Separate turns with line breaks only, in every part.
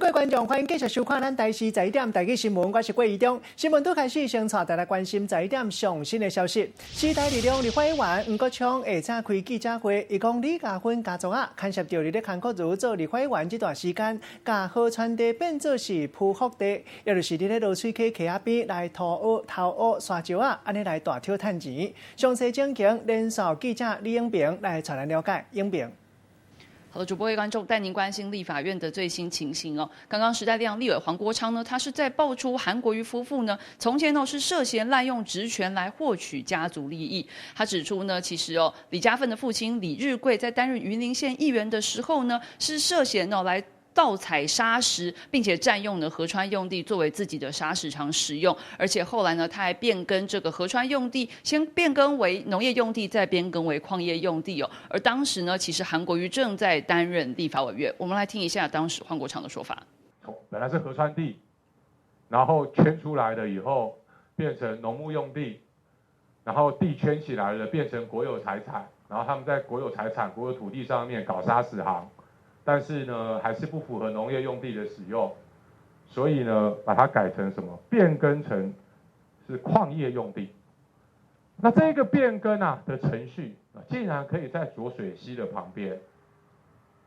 各位觀眾，歡迎繼續收看咱台視十一點台語新聞，我是郭怡中。新聞拄開始，先帶大家關心十一點上新的消息。時代力量立法委員黃國昌下早開記者會，伊講李嘉芬家族啊，牽涉著佇咧韓國瑜做立法委員這段時間，共河川地變做是匍匐地，也就是佇咧濁水溪溪仔邊來塗烏、偷烏、沙石仔，按呢來大抽趁錢。詳細情形，連線記者李永平來帶咱了解。永平。
好的，主播各位觀眾帶您關心立法院的最新情形哦。剛剛時代力量立委黃國昌呢，他是在爆出韓國瑜夫婦呢，從前呢是涉嫌濫用職權來獲取家族利益。他指出呢，其實哦，李嘉芬的父親李日貴在擔任雲林縣議員的時候呢，是涉嫌哦來盜採砂石，並且佔用呢河川用地作為自己的砂石場使用，而且後來呢，他還變更這個河川用地，先變更為農業用地，再變更為礦業用地哦。而當時呢，其實韓國瑜正在擔任立法委員。我們來聽一下當時黃國昌的說法。
本來是河川地，然後圈出來了以後變成農牧用地，然後地圈起來了變成國有財產，然後他們在國有財產、國有土地上面搞砂石行。但是呢，還是不符合農業用地的使用，所以呢，把它改成什麼？變更成是礦業用地。那這個變更啊的程序，竟然可以在濁水溪的旁邊，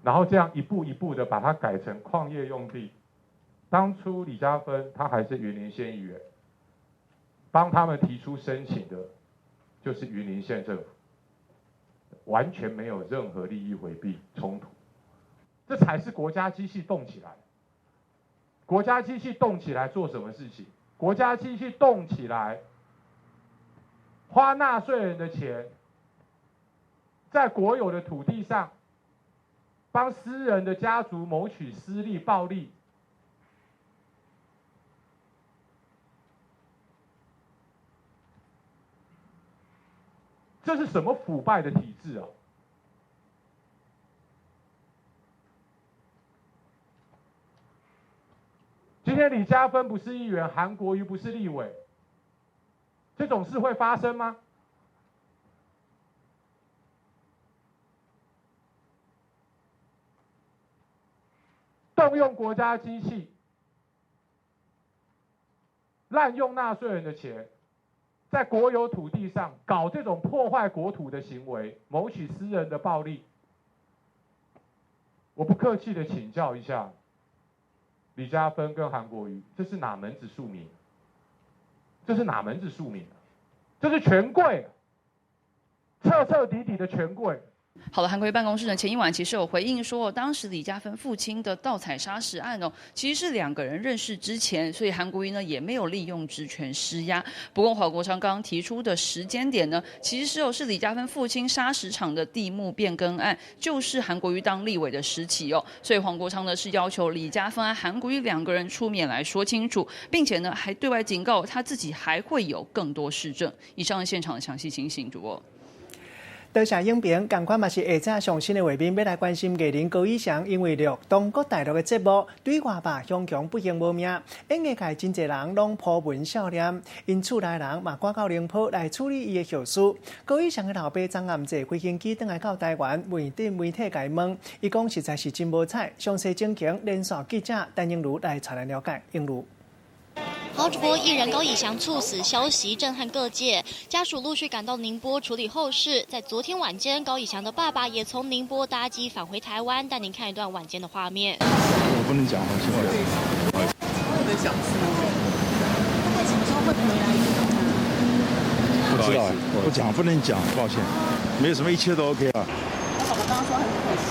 然後這樣一步一步的把它改成礦業用地。當初李嘉芬他還是雲林縣議員，幫他們提出申請的，就是雲林縣政府，完全沒有任何利益迴避衝突。這才是國家機器動起來。國家機器動起來做什麼事情？國家機器動起來，花納稅人的錢，在國有的土地上，幫私人的家族謀取私利暴利，這是什麼腐敗的體制啊？今天李嘉芬不是議員，韓國瑜不是立委，這種事會發生嗎？動用國家機器，濫用納稅人的錢，在國有土地上搞這種破壞國土的行為，謀取私人的暴利，我不客氣的請教一下。李嘉芬跟韓國瑜，這是哪門子庶民？這是哪門子庶民？這是權貴，徹徹底底的權貴。
好了，韓國瑜辦公室呢前一晚其實有回應說，當時李嘉芬父親的盜採砂石案哦，其實是兩個人認識之前，所以韓國瑜呢也沒有利用職權施壓。不過黃國昌剛剛提出的時間點呢，其實是哦是李嘉芬父親砂石場的地目變更案，就是韓國瑜當立委的時期哦，所以黃國昌呢是要求李嘉芬和韓國瑜兩個人出面來說清楚，並且呢還對外警告他自己還會有更多事證。以上現場的詳細情形，主播。
多謝影評，仝款嘛是下早上新的畫面，欲來關心藝人高以翔，因為錄中國大陸的節目，對外爸雄強不幸無命，演藝界真濟人攏抱文笑臉，𪜶厝內人嘛趕到寧波來處理伊的後事。高以翔的老爸昨暗坐飛行機轉來到台灣，面對媒體共伊問，伊講實在是真無彩。詳細情形，連線記者陳英如來帶咱了解。英如。
好，主播藝人高以翔猝死消息震撼各界，家屬陸續趕到寧波處理後事。在昨天晚間，高以翔的爸爸也從寧波搭機返回台灣，帶您看一段晚間的畫面。
我不能講，我現在
特別想說，大概什麼時候會回來？
不知道，不講，不能講，抱歉，沒有什麼，一切都 OK 啊。
他爸爸剛剛說很可惜，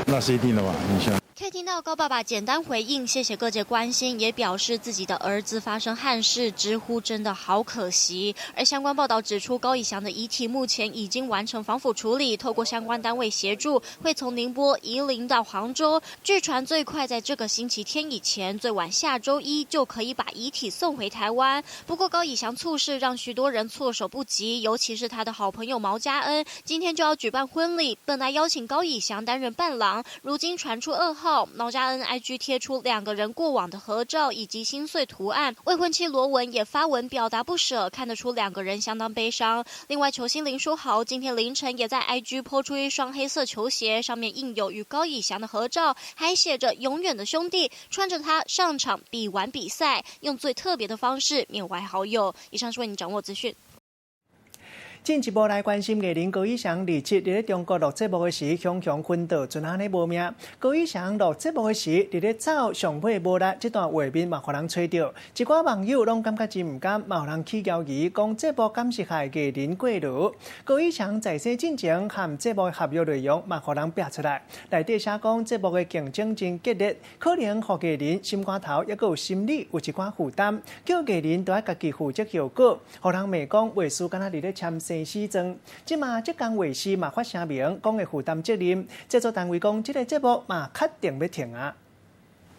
那是一定的吧？你想。
可以聽到高爸爸簡單回應，謝謝各界關心，也表示自己的兒子發生憾事，直呼真的好可惜。而相關報道指出，高以翔的遺體目前已經完成防腐處理，透過相關單位協助，會從寧波移靈到杭州。據傳最快在這個星期天以前，最晚下週一就可以把遺體送回台灣。不過高以翔猝逝讓許多人措手不及，尤其是他的好朋友毛家恩，今天就要舉辦婚禮，本來邀請高以翔擔任伴郎，如今傳出噩耗。號。毛家恩 IG 貼出兩個人過往的合照以及心碎圖案，未婚妻羅文也發文表達不捨，看得出兩個人相當悲傷。另外，球星林書豪今天凌晨也在 IG 拋出一雙黑色球鞋，上面印有與高以翔的合照，還寫着“永遠的兄弟”，穿着它上場比完比賽，用最特別的方式緬懷好友。以上是為你掌握資訊。
進一步來關心藝人高以翔，27佇咧中國錄節目的時，雄雄昏倒，賰仔呢無命。高以翔錄節目的時，佇咧走上尾無力，這段畫面嘛，予人揣著，一寡網友攏感覺真毋甘，嘛有人起交疑，講節目敢是害藝人過勞。高以翔在生進前和節目的合約內容嘛，予人爆出來，內底寫講節目的競爭真激烈，可能予藝人心肝頭抑閣有心理有一寡負擔，叫藝人都愛家己負責後果，予人罵講衛視敢若佇咧簽生死狀，這馬浙江衛視嘛發聲明，講會負擔責任。製作單位講，這个節目嘛確定欲停啊。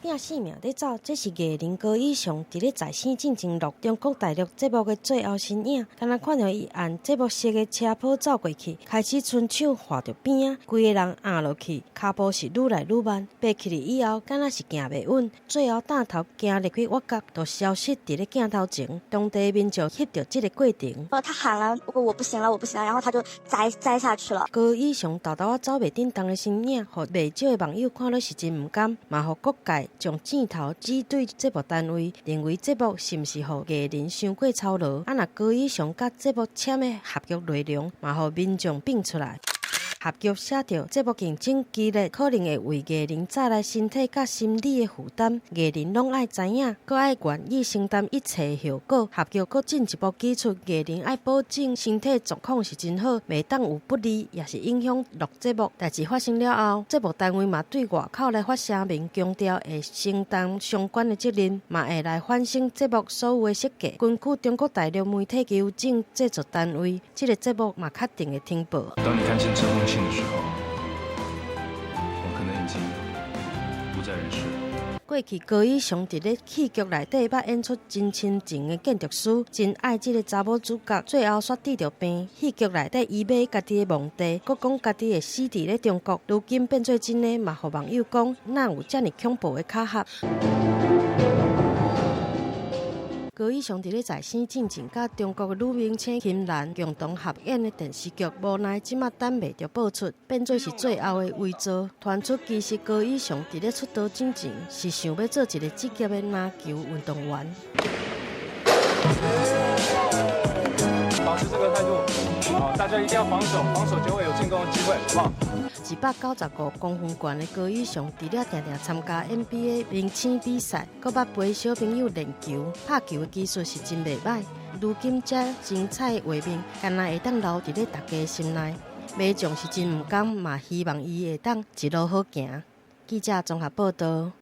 拼性命咧走，這是藝人高以翔佇咧在生進前錄中國大陸節目的最後身影。敢若看著伊按節目設的車坡走過去，開始伸手劃著邊仔，規个人壓落去，跤步是愈來愈慢。爬起來以後，敢若是行袂穩，最後擔頭行入去倚角，就消失佇咧鏡頭前。當地民眾翕著這个過程。
他喊了我不行了，我不行了，然後他就栽栽下去了。
高以翔沓沓仔走袂振動的身影，予袂少的網友看了是真毋甘，嘛予各界將箭頭指對節目單位，認為節目是毋是予藝人傷過操勞？啊，若高以翔佮節目簽的合約內容，嘛予民眾變出來。合約寫著節目競爭激烈，可能會為藝人帶來身體佮心理的負擔，藝人攏愛知影，閣愛願意承擔一切後果。合約閣進一步指出，藝人愛保證身體狀況是真好，袂當有不利，也是影響錄節目。代誌發生了後，節目單位嘛對外口來發聲明，強調會承擔相關的責任，嘛會來反省節目所有的設計。根據中國大陸媒體求證，製作單位這个節目嘛確定會停播。
當你看見這封信的時候，我可能已經不在人世了。
過去高以翔佇咧戲劇內底捌演出真親情的建築師，真愛這个查某主角，最後煞得著病。戲劇內底伊買家己的墓地，閣講家己會死佇咧中國，如今變做真的，嘛予網友講哪有遮爾恐怖的巧合。高以翔佇咧在生進前，佮中國的女明星金蘭共同合演的電視劇，無奈這馬等袂著播出，變做是最後的遺作。傳出其實高以翔佇咧出道進前是想欲做一个職業的籃球運動員。
保持這個態度，好，大家一定要防守，防守就會有進攻的機會，好不好？195
公分懸的高以翔，除了定定參加 NBA 明星比賽，閣捌陪小朋友練球、拍球的技術是真袂䆀。如今這精彩的畫面，敢若會當留佇咧大家心內。民眾是真毋甘，嘛希望伊會當一路好行。記者綜合報道。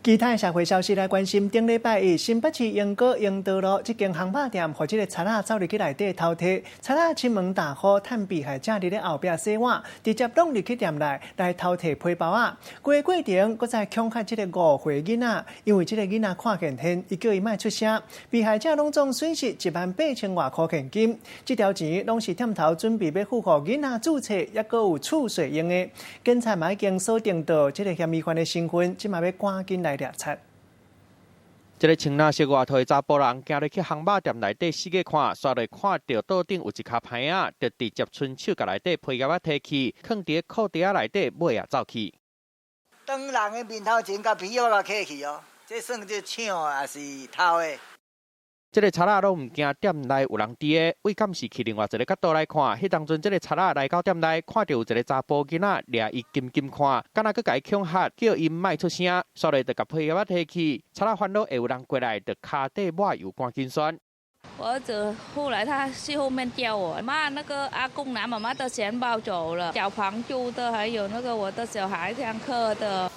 其他社會消息來關心，頂禮拜一新北市鶯歌鶯歌路這間烘肉店，予這个賊仔走入去內底偷提，賊仔親門大戶趁被害者佇咧後壁洗碗，直接攏入去店內來偷提皮包仔。規个過程，閣再恐嚇這个5歲囡仔，因為這个囡仔看見現，伊叫伊莫出聲。被害者攏總損失1萬8千外箍現金，這條錢攏是店頭準備欲付予囡仔註冊，抑閣有厝稅用的。警察嘛已經鎖定著這个嫌疑犯的身份，這馬欲趕緊來掠賊。
這个穿藍色外套的查埔人，行入去烘肉店內底四界看，煞來看著桌頂有一跤牌仔，就直接伸手共內底皮夾仔提去，囥佇褲袋仔內底，尾仔走去。
當人的面頭前共皮夾仔共揢去哦，這算這搶抑是偷的？
這个賊仔攏毋驚店內有人佇个，對監視器另外一个角度來看，彼當陣這个賊仔來到店內，看著有一个查埔囡仔掠伊緊緊看，敢若閣共伊恐嚇，叫伊莫出聲，煞來就共皮夾仔提去。賊仔煩惱會有人過來，就跤底抹油趕緊旋。
我兒子後來他去後面叫我，媽，那個阿公拿媽媽的錢包走了，繳房租的，還有那個我的小孩上課的。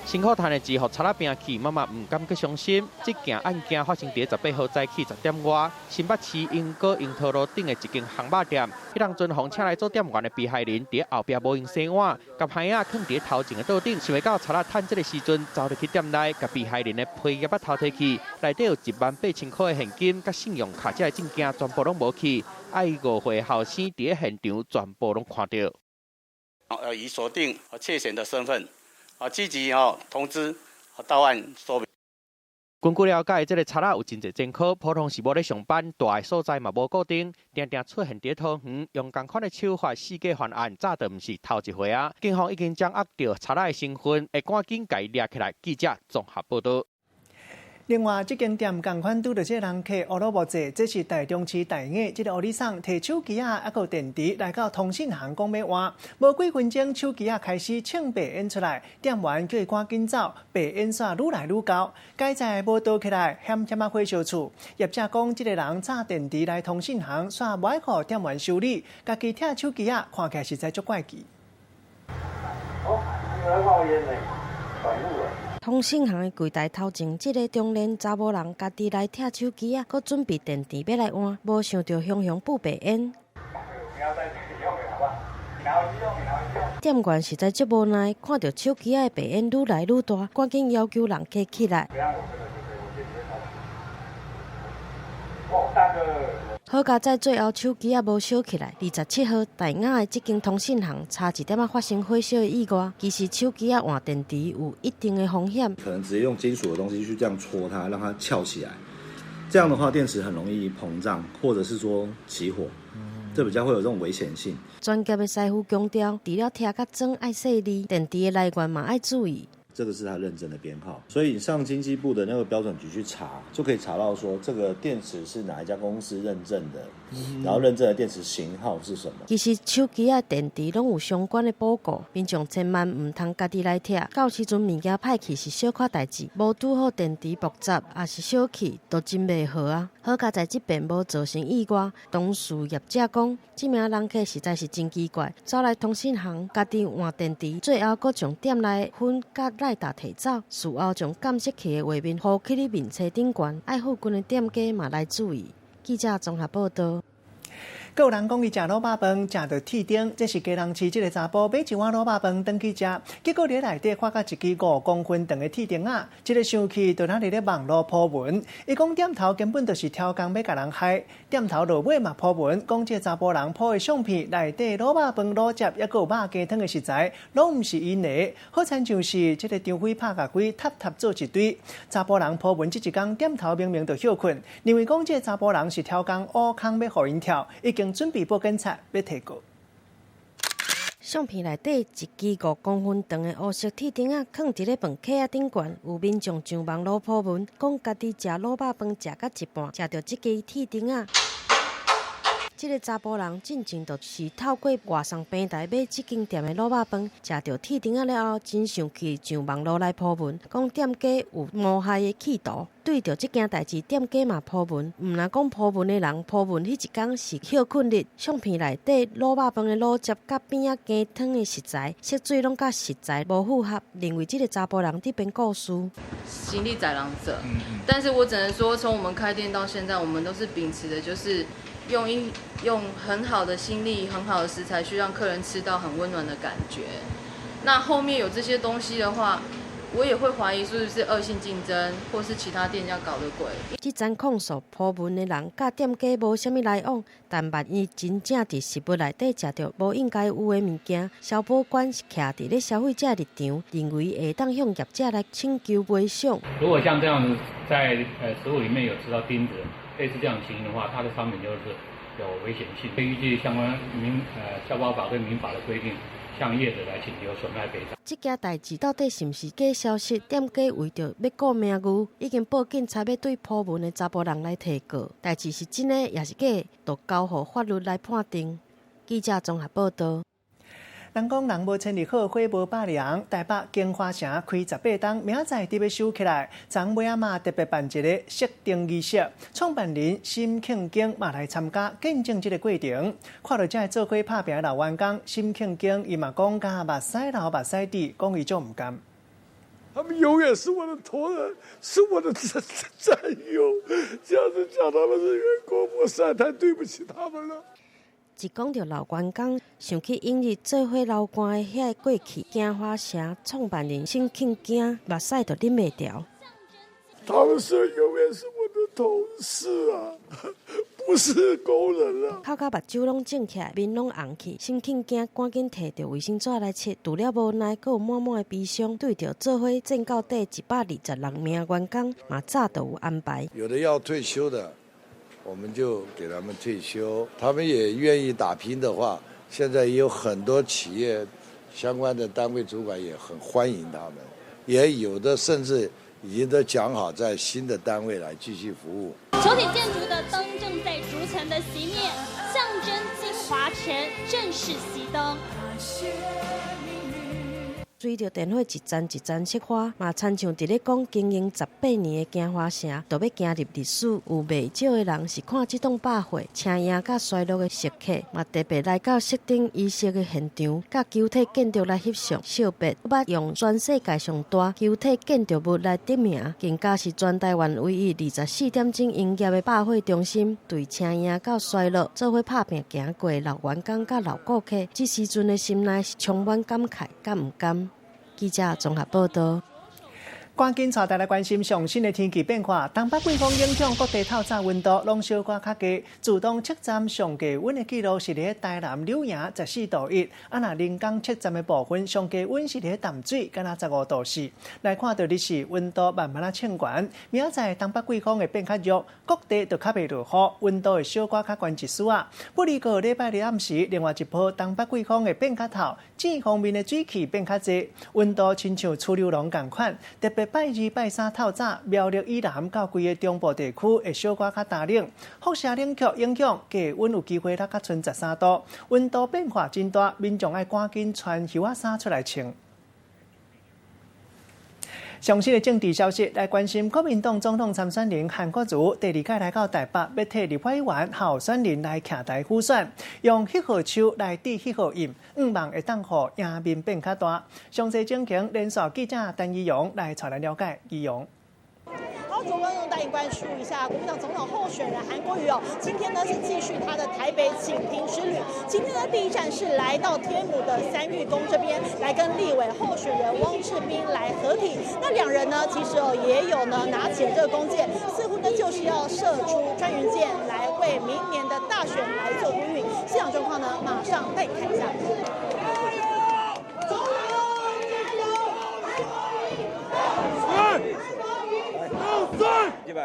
辛苦趁的錢，予賊仔拚去，媽媽毋敢閣傷心。這件案件發生佇18號早起10點外，新北市鶯歌鶯濤路頂的一間烘肉店。彼當陣，予請來做店員的被害人佇後壁無閒洗碗，共牌仔囥佇頭前的桌頂，想袂到賊仔趁這个時陣走入去店內，共被害人的皮夾仔偷提去，內底有1萬8千箍的現金、佮信用卡這的證件全部攏無去。啊，伊5歲後生佇現場全部攏看著。
以鎖定竊嫌的身份。啊，積極吼通知到案說明。
根據了解，這个賊仔有真濟前科，普通是無咧上班，蹛的所在嘛無固定，定定出現佇桃園，用仝款的手法四界犯案，早就毋是頭一回啊。警方已經掌握著賊仔的身份，會趕緊共伊掠起來。記者綜合報導。
另外，這間店仝款拄著這个人客烏魯木濟，這是台中市大雅這个烏里桑提手機仔，猶閣電池來到通信行講欲換，無幾分鐘手機仔開始衝白煙出來，店員叫伊趕緊走，白煙煞愈來愈厚，佳哉無倒起來，險險仔火燒厝。業者講，這个人插電池來通信行，煞無愛予店員修理，家己拆手機仔，看起來實在足怪奇。
哦，來冒煙呢，短路啊。
通信行的櫃台頭前，這个中年查某人家己來拆手機仔，閣準備電池欲來換，無想著雄雄噴白煙。店員實在足無奈，看著手機仔的白煙愈來愈大，趕緊要求人客起來。好佳哉，最後手機仔無燒起來。27號，大雅的這間通信行差一點仔發生火燒的意外。其實手機仔換電池有一定的風險，
可能直接用金屬的東西去這樣戳它，讓它翹起來。這樣的話，電池很容易膨脹，或者是說起火，這比較會有這種危險性。
專業的師傅強調，除了拆佮裝愛細膩，電池的來源嘛愛注意。
這個是他認證的編號，所以你上經濟部的那個標準局去查，就可以查到說這個電池是哪一家公司認證的，然後認證的電池型號是什麼。
其實手機仔電池攏有相關的報告，民眾千萬毋通家己來拆。到時陣物件歹去是小可代誌，無拄好電池爆炸，抑是燒去，都真袂好啊。好佳哉這遍無造成意外。當事業者講，這名人客實在是真奇怪，走來通信行家己換電池，最後閣將店內粉佮賴達提走，事後將監視器的畫面予去咧面冊頂懸，愛附近的店家嘛來注意。記者綜合報導。
閣有人講伊食滷肉飯食著鐵釘，這是基隆市這个查埔買一碗滷肉飯轉去食，結果佇內底發覺一支5公分長的鐵釘仔，這个生氣就若佇咧網路 po 文，伊講店頭根本就是刁工欲共人害，店頭落尾嘛 po 文，講這个查埔人 po 的相片內底滷肉飯滷汁猶閣有肉雞湯的食材，攏毋是𪜶的，好親像是這个張飛拍共鬼，沓沓做一堆。查埔人 po 文這一工，店頭明明就歇睏，認為講這个查埔人是刁工挖空欲予𪜶跳，已經準備報警察欲提告。
相片內底一支5公分長的烏色鐵釘仔，囥佇咧飯盒仔頂懸，有民眾上網路 po 文，講家己食滷肉飯食到一半，食著這支鐵釘仔。這个查埔人進前就是透過外送平台買這間店的滷肉飯，食著鐵釘仔了後，真生氣，上網路來 po 文，講店家有謀害的企圖。對著這件代誌，店家嘛 po 文，毋但講 po 文的人 po 文，彼一工是歇睏日。相片內底滷肉飯的滷汁佮邊仔雞湯的食材，色水攏佮食材無符合，認為這个查埔人佇編故事。
心力宰狼者，但是我只能說，從我們開店到現在，我們都是秉持的，就是用很好的心力、很好的食材去讓客人吃到很溫暖的感覺。那後面有這些東西的話，我也會懷疑是不是惡性競爭，或是其他店家搞的鬼。
這陣控訴 po 文的人佮店家無啥物來往，但萬一真正佇食物內底食著無應該有的物件，消保官是徛佇咧消費者立場，認為會當向業者來請求賠償。
如果像這樣子在食物裡面有吃到釘子，類似這樣情形的話，它的商品就是有危險性，依據相關消保法跟民法的規定，向業者來請求損害賠償。
這件代誌到底是毋是假消息？店家為著欲顧名譽，已經報警察欲對 po 文的查埔人來提告。代誌是真的抑是假的，就交予法律來判定。記者綜合報導。
人講人無千里好，火無百里紅。台北京華城開18冬，明仔載佇欲收起來。昨昏尾仔嘛特別辦一个熄燈儀式，創辦人沈慶京嘛來參加見證這个過程。看著這个做伙拍拚的老員工沈慶京，伊嘛講共目屎流目屎滴，講伊足毋甘。
他們永遠是我的同仁，是我的戰友。這樣子講他們是員工，我實在太對不起他們了。
一講著老員工，想起往日做伙流汗的遐个過去，京華城創辦人沈慶京目屎就忍袂牢。
他們是永遠是我的同事啊，不不是工人了。
哭甲目睭攏腫起來，面攏紅去，心慶驚，趕緊提著衛生紙來拭。除了無奈，閣有滿滿的悲傷。對著做伙戰到底126名員工，嘛早就有安排。
有的要退休的，我們就給他們退休。他們也願意打拼的話，現在也有很多企業相關的單位主管也很歡迎他們，也有的甚至已經都講好在新的單位來繼續服務。
球體建築的燈正在逐層的熄滅，象徵京華城正式熄燈。
隨著電火一盞一盞熄花，嘛親像佇咧講經營18年的京華城，都欲行入歷史。有袂少的人是看這棟百貨車贏佮衰落的食客，嘛特別來到設頂儀式的現場，佮球體建築來翕相。惜別欲用全世界上大球體建築物來得名，更加是全台灣唯一24點鐘營業的百貨中心。對車贏到衰落做伙拍拚行過的老員工佮老顧客，這時陣的心內是充滿感慨佮毋甘。記者綜合報道。
趕緊帶大家關心上新的天氣變化。東北季風影響各地透早溫度攏小可較低，自動測站上低溫的記錄是佇台南柳營14.1度，啊若臨港測站的部分上低溫是佇淡水，敢若15.4度。來看到的是溫度慢慢仔升懸，明仔載東北季風會變較弱，各地就較袂落雨，溫度會小可較懸一絲仔。不過禮拜日暗時，另外一波東北季風會變較透，這方面的水汽變較濟，溫度親像趨流籠仝款，特別拜二、拜三透早，苗栗以南到規个中部地區會小可較乾冷，輻射冷卻影響，低溫有機會落較賰13度，溫度變化真大，民眾愛趕緊穿袖仔衫出來穿。上新的政治消息來關心，國民黨總統參選人韓國瑜第二屆來到台北，欲替立法委員候選人來徛台輔選，用彼號手來擲彼號印，向望會當予贏面變較大。詳細情形，連線記者陳怡蓉來帶咱了解。怡蓉。
好，左觀眾帶你關注一下國民黨總統候選人韓國瑜哦，今天呢是繼續他的台北請聽之旅。今天的第一站是來到天母的三玉宮這邊，來跟立委候選人汪志斌來合體。那兩人呢，其實哦也有呢拿起了這個弓箭，似乎呢就是要射出穿雲箭，來為明年的大選來做呼籲。現場狀況呢，馬上帶你看一下。加
油！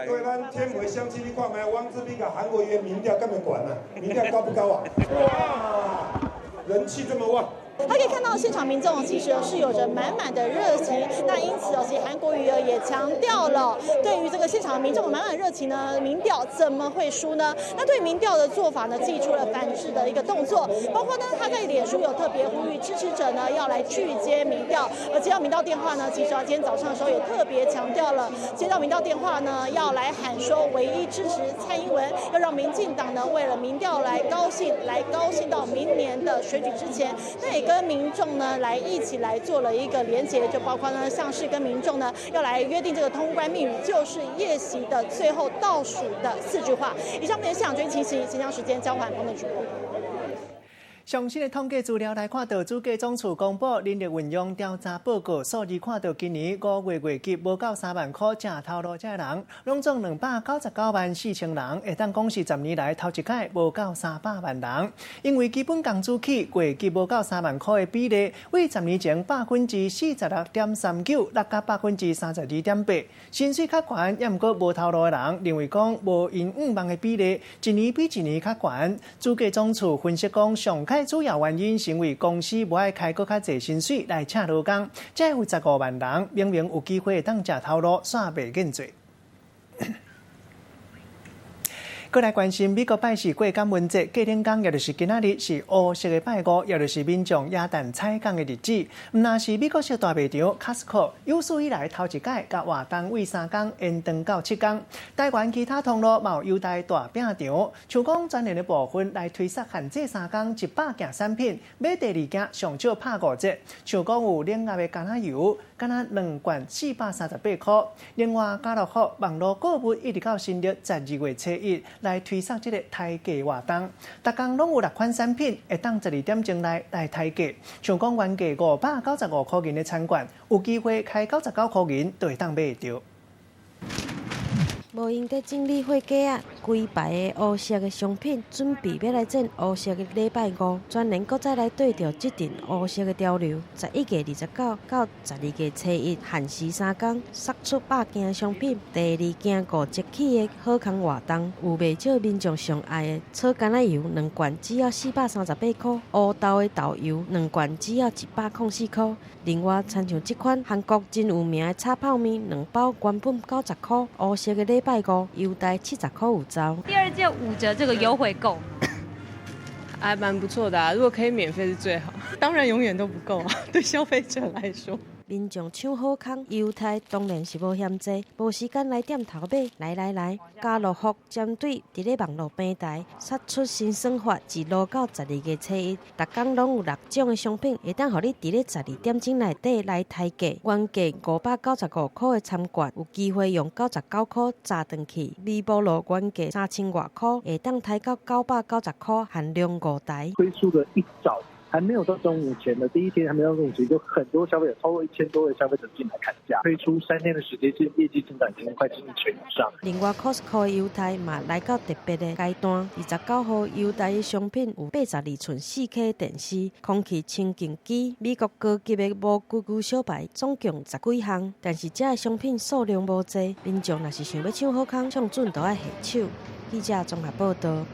對咱天母的鄉親，你看覓？汪志斌佮韓國瑜的民調敢會懸啊？民調高不高啊？哇，人氣這麼旺。
他可以看到現場民眾其實是有着滿滿的熱情，那因此哦，其實韓國瑜也強調了，對於這個現場民眾滿滿熱情呢，民調怎麼會輸呢？那對民調的做法呢，祭出了反制的一個動作，包括呢他在臉書有特別呼籲支持者呢要來拒接民調，而接到民調電話呢，其實啊今天早上的時候也特別強調了，接到民調電話呢要來喊說唯一支持蔡英文，要讓民進黨呢為了民調來高興，來高興到明年的選舉之前，那也跟民眾呢來一起來做了一個連結，就包括呢像是跟民眾呢要來約定這個通關密語，就是夜襲的最後倒數的四句話。以上目前現場最新情形，先將時間交還彭的主播。
上新的統計資料來看到，主計總處公布人力運用調查報告數字，看到今年5月月給無夠3萬箍食頭路這人，攏總299萬4千人，會當講是10年來頭一擺無夠300萬人。因為基本工資起月給無夠3萬箍的比例，為10年前46.39%落到32.8%。薪水較懸，猶毋過無頭路的人認為講無𪜶向望的比例，一年比一年較懸。主計總處分析講，上較主要原因是因為公司無愛開閣較濟薪水來請勞工，才會有15萬人明明有機會當食頭路，煞袂願做。閣來關心美國拜四過感恩節，過兩工也就是今仔日是烏色的拜五，也就是民眾耶誕採港的日子。毋但是美國式大賣場 Costco 有史以來頭一擺共活動為3工延長到7工。台灣其他通路嘛有優待大餅場，像講全聯的部分來推出限制3工100件產品，買第二件上少拍5折。像講有冷壓的橄欖油，敢若兩罐438塊。另外家樂福網路購物一直到新曆12月初一來推送這个抬價活動，逐工攏有六款產品會當12點鐘內來抬價。像講原價595塊銀的餐券，有機會開99塊銀就會當買會著。
無閒佇整理貨架仔，規排的烏色的商品，準備欲來戰烏色的禮拜五，全然閣再來綴著這陣烏色的潮流。11月29到12月初1，限時3工，釋出100件商品。第二件5折起的好康活動，有袂少民眾上愛的草橄欖油兩罐只要438塊，烏豆的豆油兩罐只要104塊。另外，親像這款韓國真有名的炒泡麵兩包原本90塊，烏色的禮拜五優待70塊有找。
第二件5折，這個優惠夠嗎？
還蠻不錯的啊，如果可以免費是最好，當然永遠都不夠啊，對消費者來說。
民眾搶好康，優待當然是無嫌濟，無時間來店頭買，來來來，家樂福針對佇咧網路平台殺出新算法，一路到12月初1，逐工攏有六種的商品，會當予你佇咧12點鐘內底來抬價，原價595塊的餐券，有機會用99塊砸轉去。微波爐原價3000外塊，會當抬到990塊，限量5台。
推出的一早。還沒有到中午前的第一天，還沒到中午前，就很多消費者，超過1000多位消費者進來砍價。推出3天的時間，是業績增長已經快接近1成以上。
另外，Costco 的優待嘛來到特別的階段，29號優待的商品有82寸4K 電視、空氣清淨機、美國高級的無龜龜小排，總共10幾項。但是這的商品數量無濟，民眾若是想欲搶好康，上準都愛下手。記者綜合報導。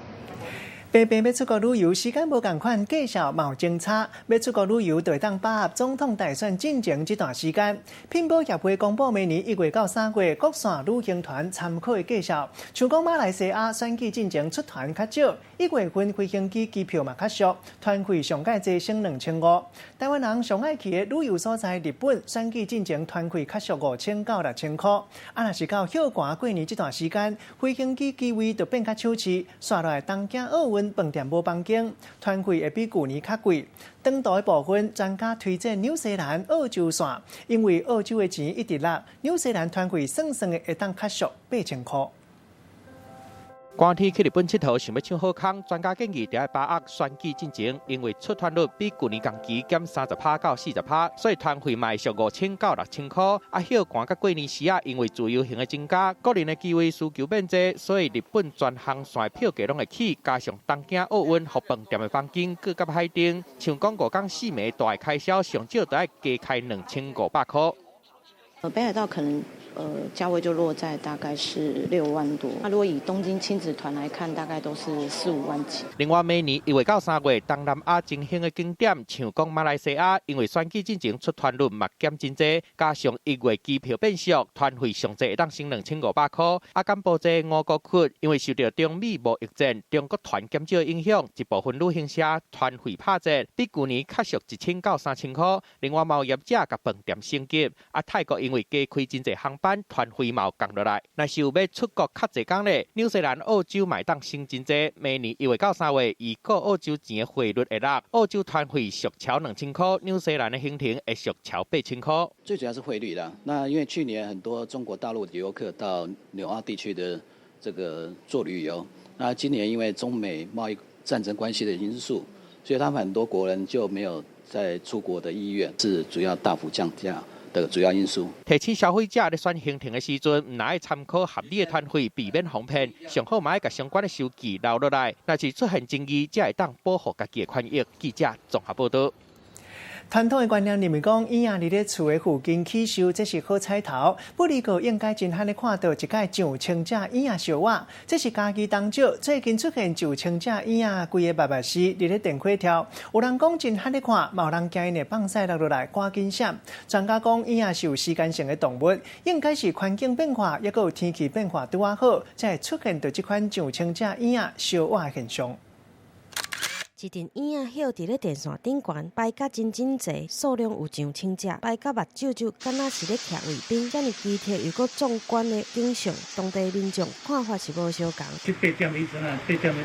平平欲出國旅遊時間無仝款，價數嘛有精差。欲出國旅遊，就會當把握總統大選進前這段時間。品保協會公布明年1月到3月國線旅行團參考的價數，像講馬來西亞選舉進前出團較少，1月份飛行機機票嘛較俗，團費上蓋濟省2500。台灣人上愛去的旅遊所在日本選舉進前團費較俗5000到6000塊。啊，若是到歇寒過年這段時間，飛行機機位就變較搶市，紲落來東京奧運飯店無房間，團費會比舊年較貴。長途的部分，專家推薦紐西蘭、澳洲線，因為澳洲的錢一直落，紐西蘭團費算算的會當較俗8000塊。
寒天去日本𨑨迌，想欲搶好康，專家建議著愛把握選舉進前，因為出團率比舊年同期減30%到40%，所以團費嘛會俗5000到6000塊。啊，歇寒佮過年時仔，因為自由行的增加，國人的機位需求變濟，所以日本全航線票價攏會起，加上東京奧運，予飯店的房間閣較歹訂，像講5工4暝大的開銷，上少都愛加開2500塊。
北海道可能，價位就落在大概是6萬多。那如果以東京親子團來看，大概都是四五萬起。
另外，明年1月到3月，東南亞真興的景點，像講馬來西亞，因為選舉進前出團率嘛減真濟，加上1月機票變俗，團費上濟會當省2500塊。啊，柬埔寨吳哥窟，因為受著中美貿易戰、中國團減少影響，一部分旅行社團費拍折，比舊年較俗1000到3000塊。另外，嘛有業者共飯店升級。啊，泰國因為加開真濟航班，團費嘛有降落來。若是有欲出國較濟工咧，紐西蘭、澳洲嘛會當省真濟。明年1月到3月，預估澳洲錢的匯率會落，澳洲團費俗超2000塊，紐西蘭的行程會俗超8000塊。
最主要是匯率啦。那因為去年很多中國大陸的遊客到紐澳地區的這個做旅遊，那今年因為中美貿易戰爭關係的因素，所以他們很多國人就沒有再出國的意願，是主要大幅降價的主要因素。
提醒消費者咧選行程的時陣，毋但愛參考合理的團費，避免予騙。上好嘛愛共相關的收據留落來，若是出現爭議，才會當保護家己的權益。記者綜合報導。
傳統的觀念認為講，椅仔佇咧厝的附近起秀，這是好彩頭。不過應該真罕咧看到一擺上千隻椅仔相倚，這是嘉義東石最近出現上千隻椅仔，規个密密實佇咧電火柱。有人講真罕咧看，嘛有人驚𪜶會放屎落落來，趕緊閃。專家講，椅仔是有時間性的動物，應該是環境變化，抑閣有天氣變化拄仔好，才會出現著這款上千隻椅仔相倚的現象。
一陣椅仔歇佇咧電線頂懸，排甲真整齊，數量有上千隻，排甲目睭睭，敢若是咧徛衛兵。遮爾奇特又閣壯觀的景象，當地民眾看法是無相仝。
這8點以前啊，8點以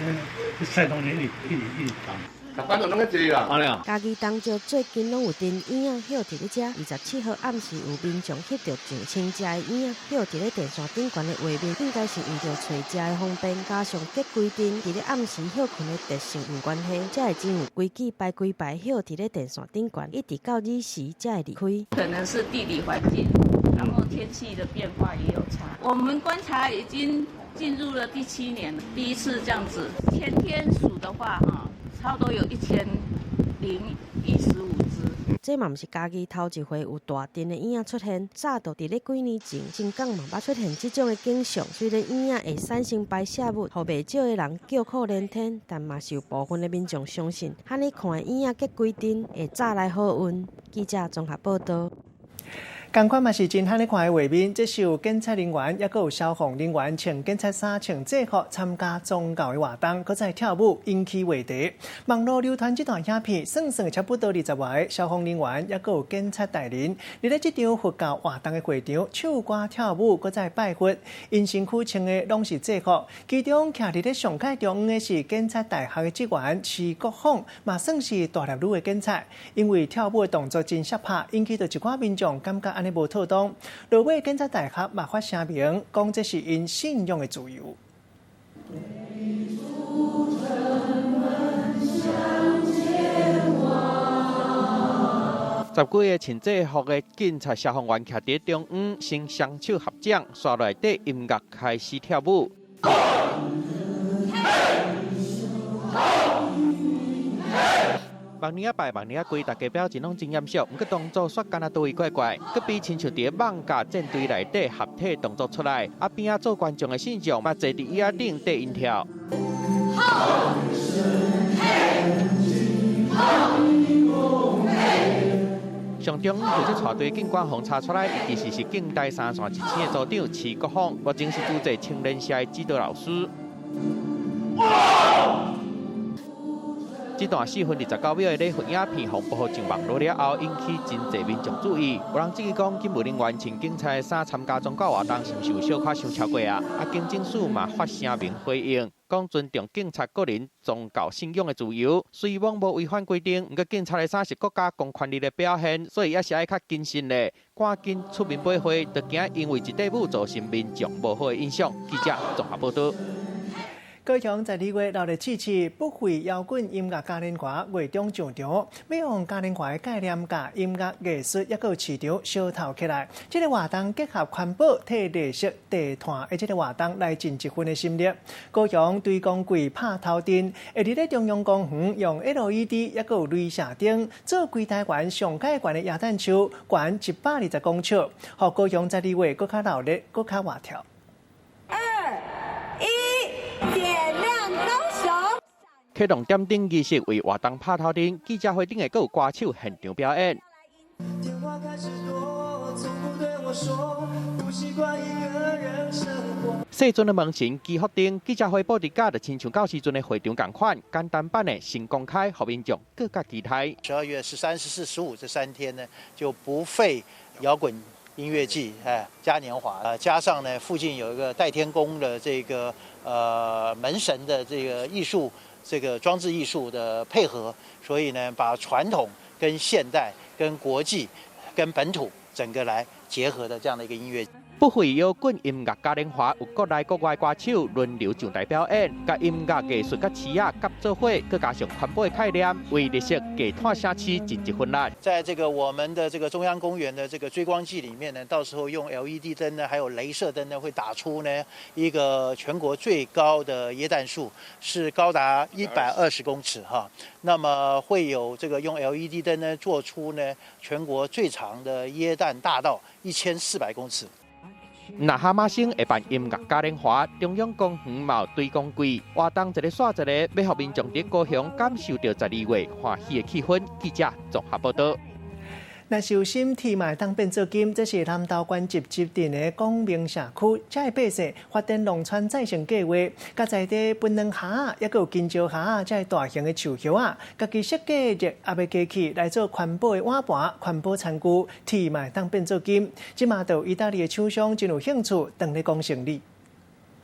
前，菜攏一直一直一直漲。
嘉義東石最近攏有陣椅仔歇佇咧遮，27號暗時有民眾翕著上千隻的椅仔歇佇咧電線頂懸的畫面，應該是為著揣食的方便，加上結規陣佇咧暗時歇睏的特性有關係，才會真有規矩排規排歇佇咧電線頂懸，一直到爾時才會離開。
可能是地理環境。
然後天氣的變化也有差。我們觀察已經進入了第七年了，第一次這樣子，前天數的話，哈，差不多有1015隻。
這嘛毋是家己頭一回有大陣的莺仔出現，早就佇咧幾年前，新港嘛捌出現這種的景象。雖然莺仔會產生排泄物，予袂少的人叫苦連天，但嘛是有部分的民眾相信，按呢看的莺仔結規陣會早來好運。記者綜合報道。
仝款嘛是真罕咧看的畫面，這是有警察人員，抑閣有消防人員穿警察衫、穿制服參加宗教的活動，閣再跳舞，引起話題。網路流傳這段影片，算算差不多20外个消防人員，抑閣有警察帶領，佇咧這場佛教活動的會場，唱歌跳舞，閣再拜佛。𪜶身軀穿的攏是制服，其中徛佇咧上蓋中央的是警察大學的職員徐國鳳，嘛算是大粒女的警察。因為跳舞的動作真爍拍，引起著一寡民眾感覺按呢無妥當，落尾警察大學嘛發聲明，講這是𪜶信仰的自由。
十幾个穿制服的警察消防員徛佇中央，先雙手合掌，紲落來綴音樂開始跳舞。萬年仔拜，萬年仔跪，大家表情攏真嚴肅，毋過動作煞敢若佗位怪怪，閣比親像佇咧艋舺戰隊內底合體動作出來。啊，邊仔做觀眾的信眾嘛坐佇椅仔頂綴𪜶跳。上中央負責帶隊警官予查出來，伊其實是警大三線一星的組長徐國鳳，目前是主治青年社的指導老師。這段4分29秒的禮佛影片，予播上網路了後，引起真濟民眾注意。有人質疑講，警務人員穿警察的衫參加宗教活動，是毋是有小可傷超過啊？啊，警政署嘛發聲明回應，講尊重警察個人宗教信仰的自由，雖罔無違反規定，毋過警察的衫是國家公權力的表現，所以也是愛較謹慎咧。趕緊出面駁回，就驚因為一塊舞造成民眾無好的印象。記者綜合報道。
高雄12月鬧熱刺刺，不費搖滾音樂嘉年華月中上場，欲用嘉年華的概念，佮音樂藝術抑閣有市場相套起來。這个活動結合環保、替綠色低碳的這个活動來盡一份的心力。高雄堆光櫃拍頭陣，會佇咧中央公園用 LED 抑閣有雷射燈做規台灣上蓋懸的耶誕樹，懸120公尺，予高雄12月閣較鬧熱，閣較活跳。
啟動點燈儀式為活動拍頭陣，記者會頂的閣有歌手現場表演。細陣的門神祈福燈，記者會布置甲就親像到時陣的會場仝款，簡單版的先公開，予民眾閣較期待。
12月13、14、15這三天呢，就不費搖滾音樂季，哎，嘉年華，加上呢，附近有一個代天宮的這個門神的這個藝術。這個裝置藝術的配合，所以呢，把傳統跟現代、跟國際、跟本土整個來結合的這樣的一個音樂。
不費搖滾音樂嘉年華，有國內國外歌手輪流上台表演，佮音樂藝術佮市仔合做伙，閣加上環保的概念，為綠色低碳城市盡一份力。
在這個我們的這個中央公園的這個追光季裡面呢，到時候用 LED 燈呢，還有雷射燈呢，會打出呢一個全國最高的耶誕樹，是高達120公尺哈。那麼會有這個用 LED 燈呢，做出呢全國最長的耶誕大道1400公尺。
那哈馬星會辦音樂嘉年華，中央公園嘛有堆光櫃活動，一个煞一个，欲予民眾佇高雄感受著12月歡喜的氣氛。記者綜合報道。
若是有心鐵嘛會當變做金，這是南投縣集集鎮的光明社區，遮的百姓發展農村再生計劃，佮在地檳榔莢，抑閣有香蕉莢，遮大型的樹葉仔，家己設計熱壓的機器來做環保的碗盤、環保餐具，鐵嘛會當變做金。這馬就有意大利的廠商真有興趣，當咧講生理。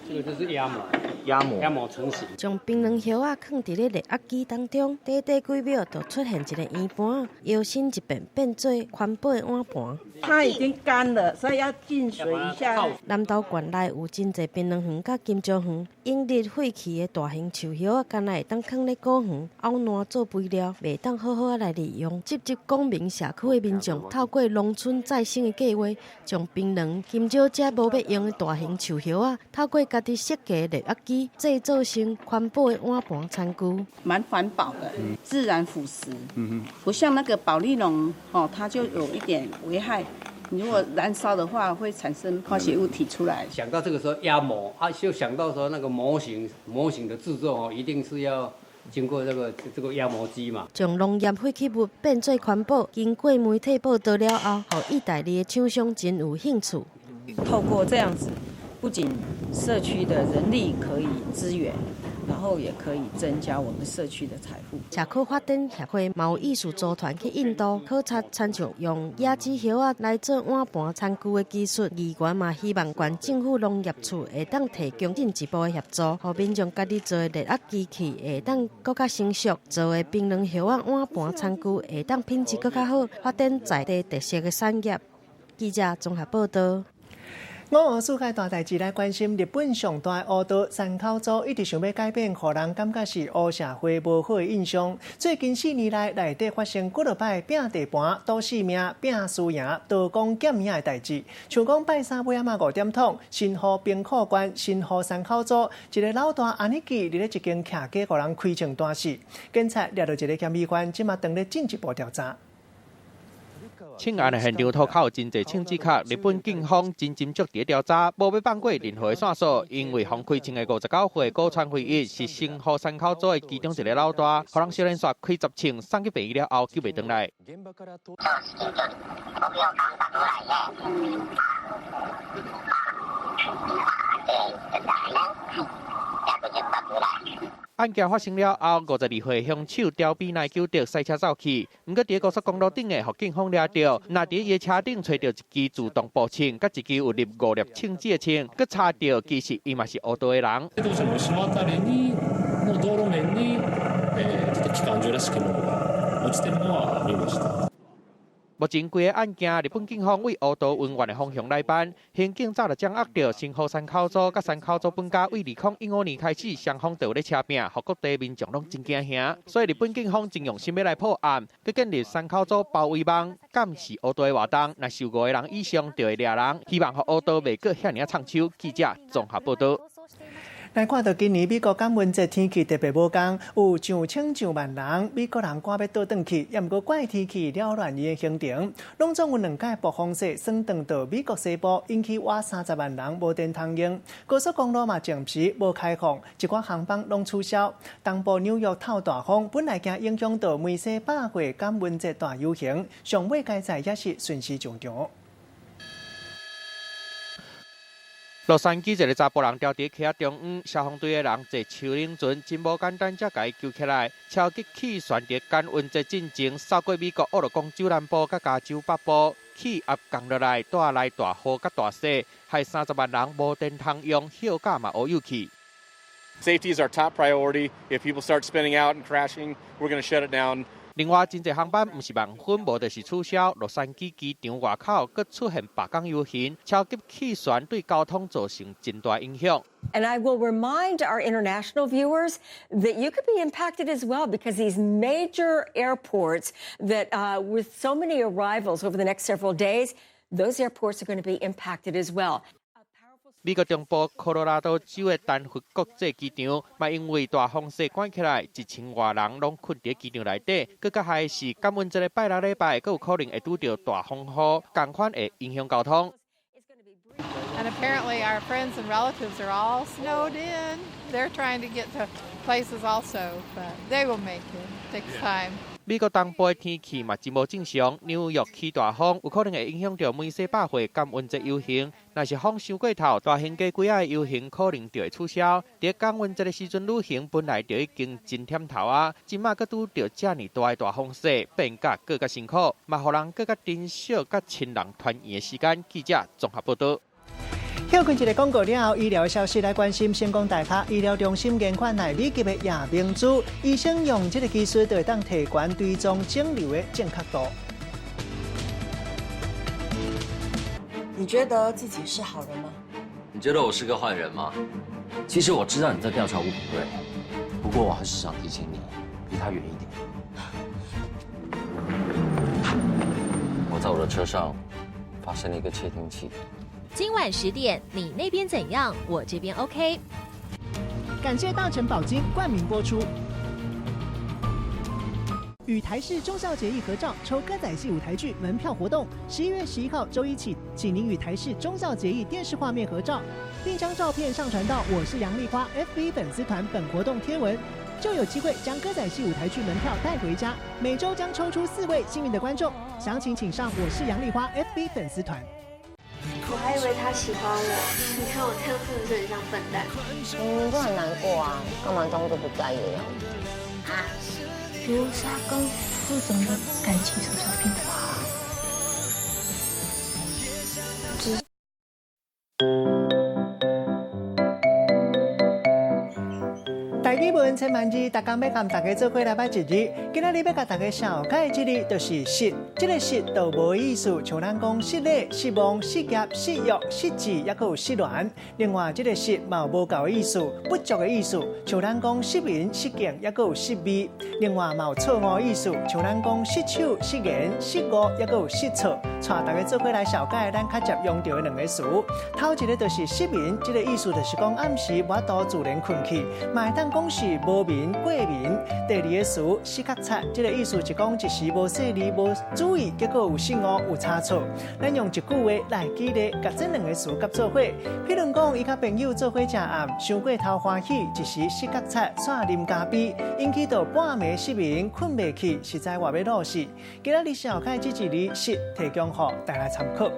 這個就是壓嘛，
壓模，壓模成型。
將檳榔葉仔囥佇咧熱壓機當中，短短幾秒就出現一個圓盤，搖身一變變做環保的碗盤。
它已經乾了，所以要浸水一下。
南投縣內有真濟檳榔園佮金蕉園，往日廢棄的大型樹葉仔，敢若會當囥咧果園漚爛做肥料，袂當好好仔來利用。積極講明社區的民眾透過農村再生的計畫，將檳榔、金蕉這無欲用的大型樹葉仔，透過家己設計的熱壓機製造成環保的碗盤餐具，
蠻環保的，自然腐蝕，不像那個保麗龍哦，它就有一點危害。你如果燃燒的話，會產生化學物體出來。
想到這個時候壓模啊，就想到說那個模型的製作哦，一定是要經過這個壓模機嘛。
將農業廢棄物變做環保，經過媒體報道了後，予意大利的廠商真有興趣。
透過這樣子，不僅社區的人力可以支援，然後也可以增加我們社區的財富。
社區發展協會嘛有藝術組團去印度考察，親像用椰子葉仔來做碗盤餐具的技術。議員嘛希望縣政府農業處會當提供進一步的協助，予民眾家己做的熱壓機器會當閣較成熟，做的檳榔葉仔碗盤餐具會當品質閣較好，發展在地特色的產業。記者綜合報道。
五世界大代誌來關心日本上大的烏道山口組，一直想欲改變，予人感覺是烏社會無好的印象。最近4年來，內底發生幾落擺拚地盤、賭性命、拚輸贏、刀光劍影的代誌。像講拜三尾仔5點鐘，神戶兵庫縣神戶山口組一个老大阿尼基佇咧一間徛家予人開槍彈死，警察掠著一个嫌疑犯，這馬當咧進一步調查。
槍案的現場塗跤有真濟槍支殼，日本警方真斟酌佇咧調查，無欲放過任何的線索，因為予開槍的59歲古川輝一是神戶山口組的其中一个老大，予人小連續開10槍送去病院了後救袂轉來。案件發生了後，52歲兇手刁比奈久德駛車走去，毋過佇高速公路頂的予警方掠著，若佇伊的車頂揣著一支自動步槍，佮一支有入五粒槍支的槍，閣查著其實伊嘛是烏道的人。目前規个案件，日本警方為烏道溫源的方向來辦，刑警早就掌握著神戶山口組佮山口組本家，為2015年開始，雙方就有咧車拚，予各地民眾攏真驚嚇。所以日本警方真用心欲來破案，閣建立山口組包圍網，監視烏道的活動，若是有5个人以上就會掠人，希望予烏道袂閣遐爾仔藏手。記者綜合報道。
來看到今年美國感恩節天氣特別無仝，有上千上萬人美國人趕欲倒轉去，也毋過怪天氣擾亂伊的行程，攏總有兩擺暴風雪捲轉到美國西部，引起倚30萬人無電通用，高速公路嘛暫時無開放，一寡航班攏取消。東部紐約透大風，本來驚影響到梅西百貨感恩節大遊行，上尾佳哉也是順時上場。
洛杉磯一个查埔人牢佇溪仔中央，消防隊的人坐樹輪船，真無簡單才共伊救起來。超級氣旋佇感恩節進前，掃過美國奧勒岡州南部佮加州北部，氣壓降落來，帶來大雨佮大雪，害30萬人無電通用，歇甲嘛烏有去。
Safety is our top priority. If people start spinning out and crashing, we're going to shut it down.
另外，真濟航班毋是萬分，無就是取消。洛杉磯機場外口閣出現罷工遊行，超級氣旋對交通造成真大影響。
And I will remind our international viewers that you could be impacted as well because these major airports that with so many arrivals over the next several days, those airports are going to be impacted as well.
美國中部科羅拉多州的丹佛國際機場，嘛因為大風雪關起來，1000外人攏困佇機場內底。閣較害是感恩節拜六禮拜，閣有可能會拄著大風雨，仝款會影響交通。
And apparently our friends and relatives are all snowed in. They're trying to get to places also, but they will make it. Takes time.
美國東部的天氣嘛真無正常，紐約起大風，有可能會影響著梅西百貨感恩節遊行。若是風傷過頭，大型街櫃仔的遊行可能就會取消。佇感恩節的時陣旅行本來就已經真忝頭啊，這馬閣拄著遮爾大的大風雪，變甲閣較辛苦，嘛予人閣較珍惜佮親人團圓的時間。記者綜合報道。
歇睏一个廣告了後，醫療消息來關心。成功大學醫療中心研發納米級的夜明珠，醫生用這个技術就會當提懸追蹤腫瘤的正確度。
你覺得自己是好人嗎？
你覺得我是個壞人嗎？其實我知道你在調查吳品瑞，不過我還是想提醒你，離他遠一點。我在我的車上發現了一個竊聽器。
今晚10點，你那邊怎樣？我這邊 OK。
感謝大成寶金冠名播出。與台視忠孝節義合照抽歌仔戲舞台劇門票活動，11月11號週一起，請您與台視忠孝節義電視畫面合照，並將照片上傳到我是楊麗花 FB 粉絲團本活動貼文，就有機會將歌仔戲舞台劇門票帶回家。每週將抽出4位幸運的觀眾，詳情請上我是楊麗花 FB 粉絲團。
我還以為他喜歡我，你看我這樣是不是很像笨蛋？
明明就很難過啊，幹嘛裝作不在意的樣子？啊！
羅莎跟副總的感情什麼時候變得好？只。
台語文千萬字，逐工欲共大家做伙來捌一字。今仔日欲共大家紹介這个就是失，這个失就無意思，像咱講失禮、失望、失業、失約、失志，抑閣有失戀。另外，這个失嘛有無夠的意思，不足的意思，像咱講失眠、失敬，抑閣有失味。另外嘛有錯誤的意思，像咱講失手、失言、失誤，抑閣有失措。帶大家做伙來紹介咱較常用著的兩个詞。頭一个就是失眠，這个意思就是講暗時無法度自然睏去，嘛會當講是無眠、過眠。第二个詞失覺察，這个意思是講一時無細膩、無注意，結果有失誤、有差錯。咱用一句話來舉例，共這兩个詞佮做伙。譬如講，伊佮朋友做伙食暗，傷過頭歡喜，一時失覺察，煞啉咖啡，引起到半暝失眠、睏袂去，實在活欲落死。今仔日紹介這一字失，提供予大家參考。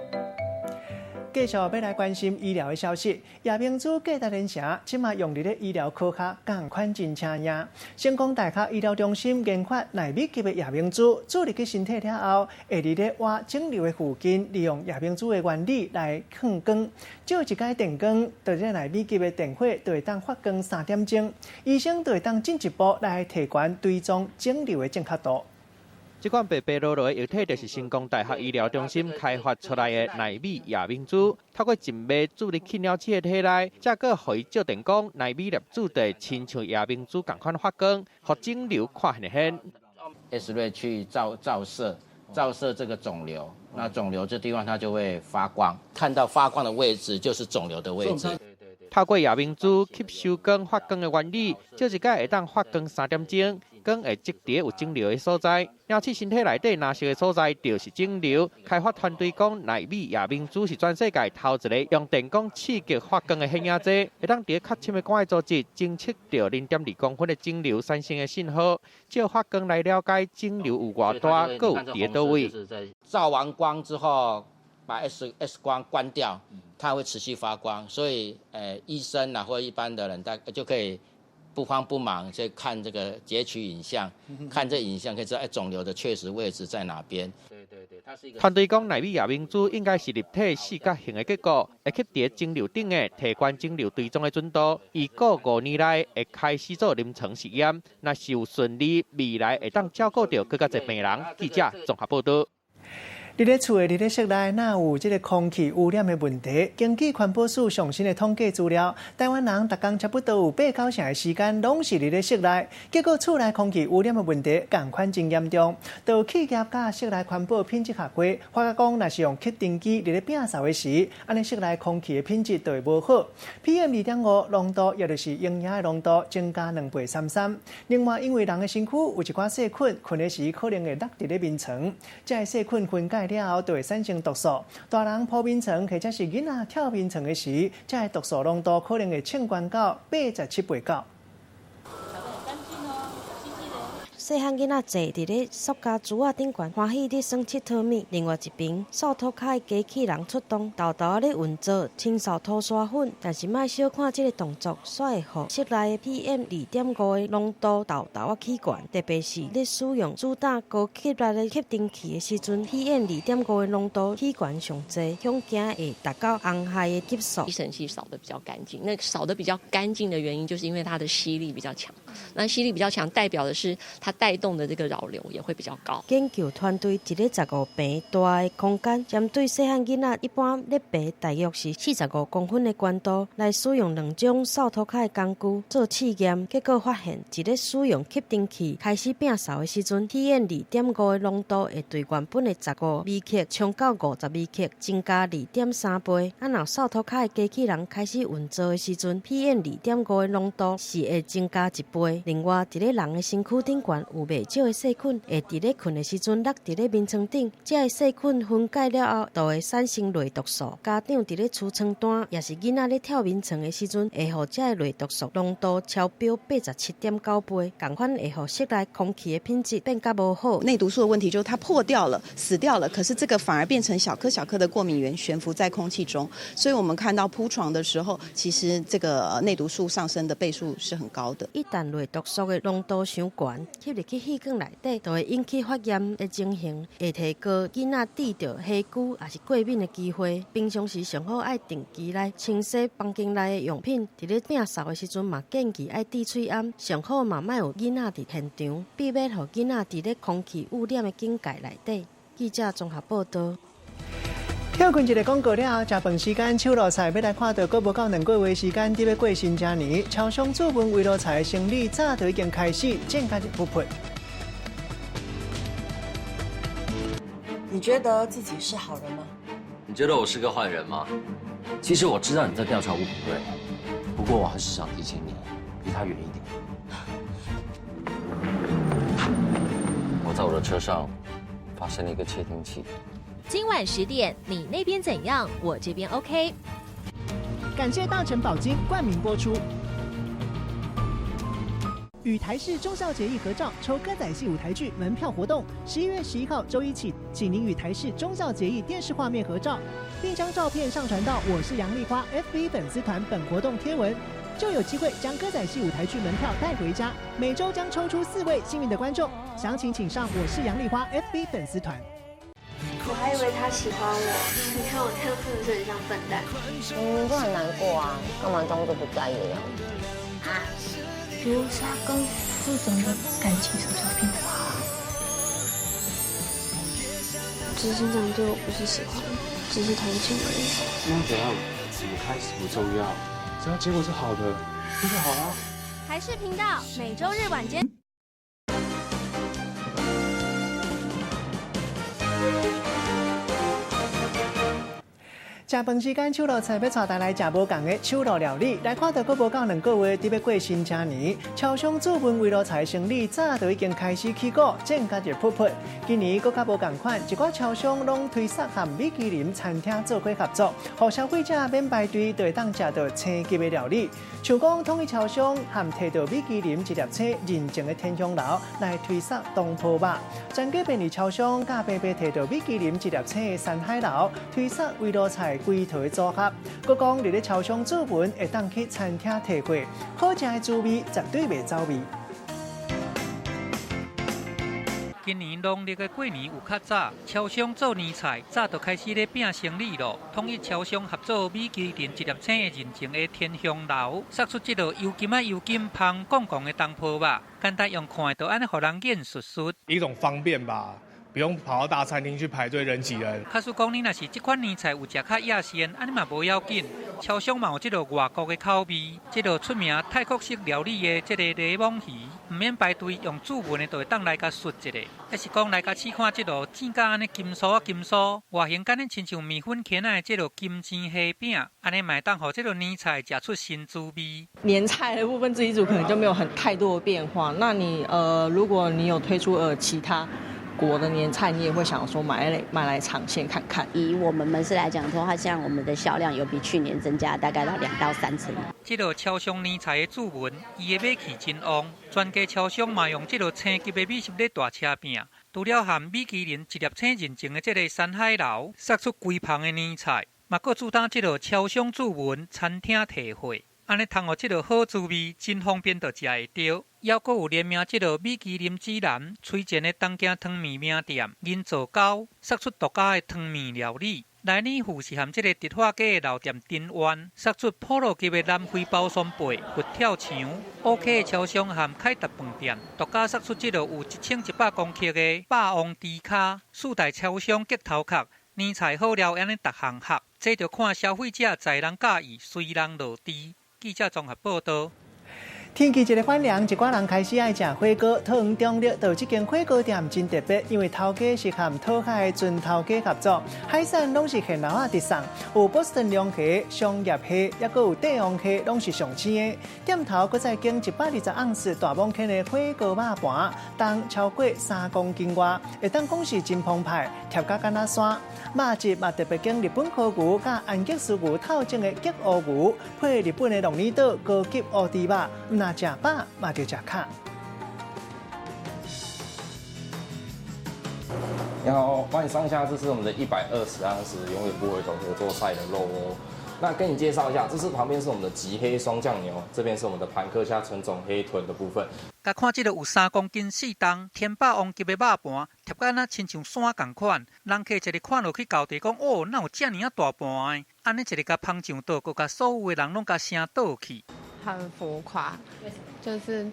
繼續欲來關心醫療的消息，夜明珠價值連城，這馬用佇咧醫療科學仝款真請贏。成功大學醫療中心研發納米級的夜明珠，注入去身體了後，會佇咧挖腫瘤的附近，利用夜明珠的原理來放光。照一擺電光，就這納米級的電火就會當發光3點鐘，醫生就會當進一步來提懸追蹤腫瘤的正確度。
這款白白羅羅的液體，就是成功大學醫療中心開發出來的納米夜明珠。透過靜脈注入去鳥鼠的體內，再閣予伊照電光，納米粒子就會親像夜明珠仝款發光，予腫瘤看現現。
X ray 去照照射，照射這個腫瘤，那腫瘤這地方它就會發光，看到發光的位置就是腫瘤的位置。
透過夜明珠吸收光發光的原理，照一擺會當發光3點鐘。光會直佇有腫瘤的所在，鳥鼠身體內底藍色的所在就是腫瘤。開發團隊講，納米夜明珠是全世界頭一个用電光刺激發光的顯影劑，會當佇較深的肝的組織偵測著0.2公分的腫瘤產生的信號，藉發光來了解腫瘤有偌大，閣有佇佗位。
照完光之後，把 X 光關掉，它會持續發光，所以醫生啊或一般的人，大就可以不慌不忙去看這個截取影像，看這影像可以知道腫瘤的確實位置在哪邊。對對對，它是一個。
團隊講，納米夜明珠應該是立體四角形的結構，會吸佇腫瘤頂的提懸腫瘤追蹤的準度。預估5年內會開始做臨床實驗，若是有順利，未來會當照顧著閣較濟病人。記者綜合報導。
佇咧厝的佇咧室內，若有這个空氣污染的問題？根據環保署上新的統計資料，台灣人逐工差不多有八九成的時間攏是佇咧室內，結果厝內空氣污染的問題仝款真嚴重。就企業佮室內環保品質合規，發覺講，若是用吸塵機佇咧摒掃的時，按呢室內空氣的品質就會無好。PM 2.5濃度，也就是營養的濃度增加2.33倍。另外，因為人的身軀有一寡細菌，睏的時可能會落佇咧眠床，這个細菌分解了後，就會產生毒素。大人鋪眠床或者是囡仔跳眠床的時，這个毒素濃度可能會衝懸到87倍高。
細漢囡仔坐佇咧塑膠珠仔頂懸，歡喜咧耍𨑨迌物。另外一邊，掃塗跤的機器人出動，沓沓咧運作清掃塗沙粉。但是莫小看這個動作，煞會予室內 PM2.5的濃度沓沓仔起懸。特別是咧使用主打高吸力的吸塵器的時陣，PM2.5的濃度起懸上濟，恐驚會達到紅害的級數。
吸塵器掃得比較乾淨，那掃得比較乾淨的原因，就是因為它的吸力比較強。那吸力比較強，代表的是它帶動的這個擾流也會比較高。
研究團隊佇咧15平大的空間，針對細漢囡仔一般咧爬大約是45公分的懸度，來使用兩種掃塗跤的工具做試驗，結果發現，佇咧使用吸塵器開始摒掃的時陣，PM2.5的濃度會對原本的15微克衝到50微克，增加2.3倍。啊，若掃塗跤的機器人開始運作的時陣，PM2.5的濃度是會增加1倍。另外，佇咧人的身軀頂懸有袂少的細菌，會佇咧睏的時陣落佇咧眠床頂，這个細菌分解了後，就會產生內毒素。家長佇咧除床單，抑是囡仔咧跳眠床的時陣，會予這个內毒素濃度超標87.9倍，仝款會予室內空氣的品質變較無好。
內毒素的問題就是它破掉了、死掉了，可是這個反而變成小顆小顆的過敏原懸浮在空氣中，所以我們看到鋪床的時候，其實這個內毒素上升的倍數是很高的。
一旦內毒素的濃度傷懸，吸入去氣管內底，就會引起發炎的情形，會提高囡仔得著痚疽抑是過敏的機會。平常時上好愛定期來清洗房間內的用品，佇咧摒掃的時陣嘛建議愛戴喙罨，上好嘛莫有囡仔佇現場，避免予囡仔佇咧空氣污染的境界內底。記者綜合報道。
歇睏一个廣告了後，食飯時間，手路菜欲來看著閣無夠2個月時間，佇欲過新正年，超商注文圍爐菜的生理早就已經開始，正甲熱撲撲。
你覺得自己是好人嗎？
你覺得我是個壞人嗎？其實我知道你在調查吳品瑞，不過我還是想提醒你，離他遠一點。我在我的車上發現了一個竊聽器。
今晚10點，你那邊怎樣？我這邊 OK。
感謝大成寶金冠名播出。與台視忠孝節義合照抽歌仔戲舞台劇門票活動，11月11號週一起，請您與台視忠孝節義電視畫面合照，並將照片上傳到我是楊麗花 FB 粉絲團本活動貼文，就有機會將歌仔戲舞台劇門票帶回家。每週將抽出4位幸運的觀眾，詳情請上我是楊麗花 FB 粉絲團。
我還以為他喜歡我，你看我這樣是不是很像笨蛋？
明明就很難過啊，幹嘛裝作不在意的樣子？啊！
盧莎跟副總的感情什麼時候變得好？執行長對我不是喜歡，只是同情而已。
那怎樣？怎麼開始不重要，只要結果是好的，那就好了。
台視頻道每週日晚間。
食飯時間，手路菜欲帶大家來食無仝的手路料理。來看著閣無夠2個月，佇欲過新正年，超商注文圍爐菜生理早就已經開始起鼓，正甲熱撲撲。今年閣較無仝款，一寡超商攏推捒和米其林餐廳做伙合作，予消費者免排隊，就會當食著星級的料理。像講統一超商和提著米其林一粒星認證的天香樓來推捒東坡肉，全家便利超商佮白白提著米其林一粒星的山海樓推捒圍爐菜規套的組合，閣講佇咧超商注文會當去餐廳提貨，好食的滋味絕對袂走味。
今年農曆的過年有較早，超商做年菜早就開始咧拼生理咯。統一超商合作米其林一粒星的認證的天香樓，殺出這道油甘仔油甘芳貢貢的東坡肉，簡單用看的就按呢予人眼欶欶。
一種方便吧。不用跑到大餐廳去排隊人擠人。
假使講你若是這款年菜有食較野鮮，按呢嘛無要緊。超商嘛有這道外國的口味，這道出名泰國式料理的這個檸檬魚，毋免排隊，用注文的就會當來共媠一下。抑是講來共試看這道煎甲按呢金酥仔金酥，外形敢若親像麵粉糠仔的這道金煎蝦餅，按呢嘛會當予這道年菜食出新滋味。
年菜的部分自己煮可能就沒有很太多的變化。那你如果你有推出其他
國的年菜，你也會想說買來嘗鮮看看。
以我們門市來講的話，像我們的銷量有比去年增加大概到2到3成。
這个超商年菜的注文，伊的買氣真旺，全家超商嘛用這个星級的美食咧大車拚。除了含米其林一粒星認證的這个山海樓，殺出規棚的年菜，嘛閣主打這个超商注文餐廳提貨，按呢通予這个好滋味，真方便就食會著。猶閣有聯名這个米其林指南推薦的東京湯麵名店銀座溝，殺出獨家的湯麵料理。來年富是和這个迪化街的老店珍苑，殺出普羅級的南非包雙貝佛跳牆。OK 超商和凱達飯店獨家殺出這个有1100公克的霸王豬跤。四大超商激頭殼，年菜好料按呢逐項合，這就看消費者在人佮意，隨人落豬。記者綜合報道。
天氣一个反涼，一寡人開始愛食火鍋。桃園中壢就這間火鍋店真特別，因為頭家是和討海的船頭家合作，海產攏是現撈仔直送，有波士頓龍蝦、雙葉蝦，抑閣有帝王蝦，攏是上鮮的。店頭閣再經120盎司大蠓坑的火鍋肉盤，重超過3公斤外，會當講是真澎湃，疊甲敢若山。肉質嘛特別揀日本和牛佮安格斯牛透種的激烏牛，配日本的龍兒島高級烏豬肉，毋若食飽嘛著食卡。
你好，歡迎上下，這是我們的120盎司永遠不回頭合作菜的肉哦。那跟你介紹一下，這是旁邊是我們的極黑霜降牛，這邊是我們的盤克蝦純種黑豚的部分。
共看這个有3公斤4重、天霸王級的肉盤，疊甲若親像山仝款，人客一个看落去厚地講哦，哪有遮爾仔大盤的？按呢一个共捧上桌，閣共所有的人攏共聲倒去。
很浮誇，就是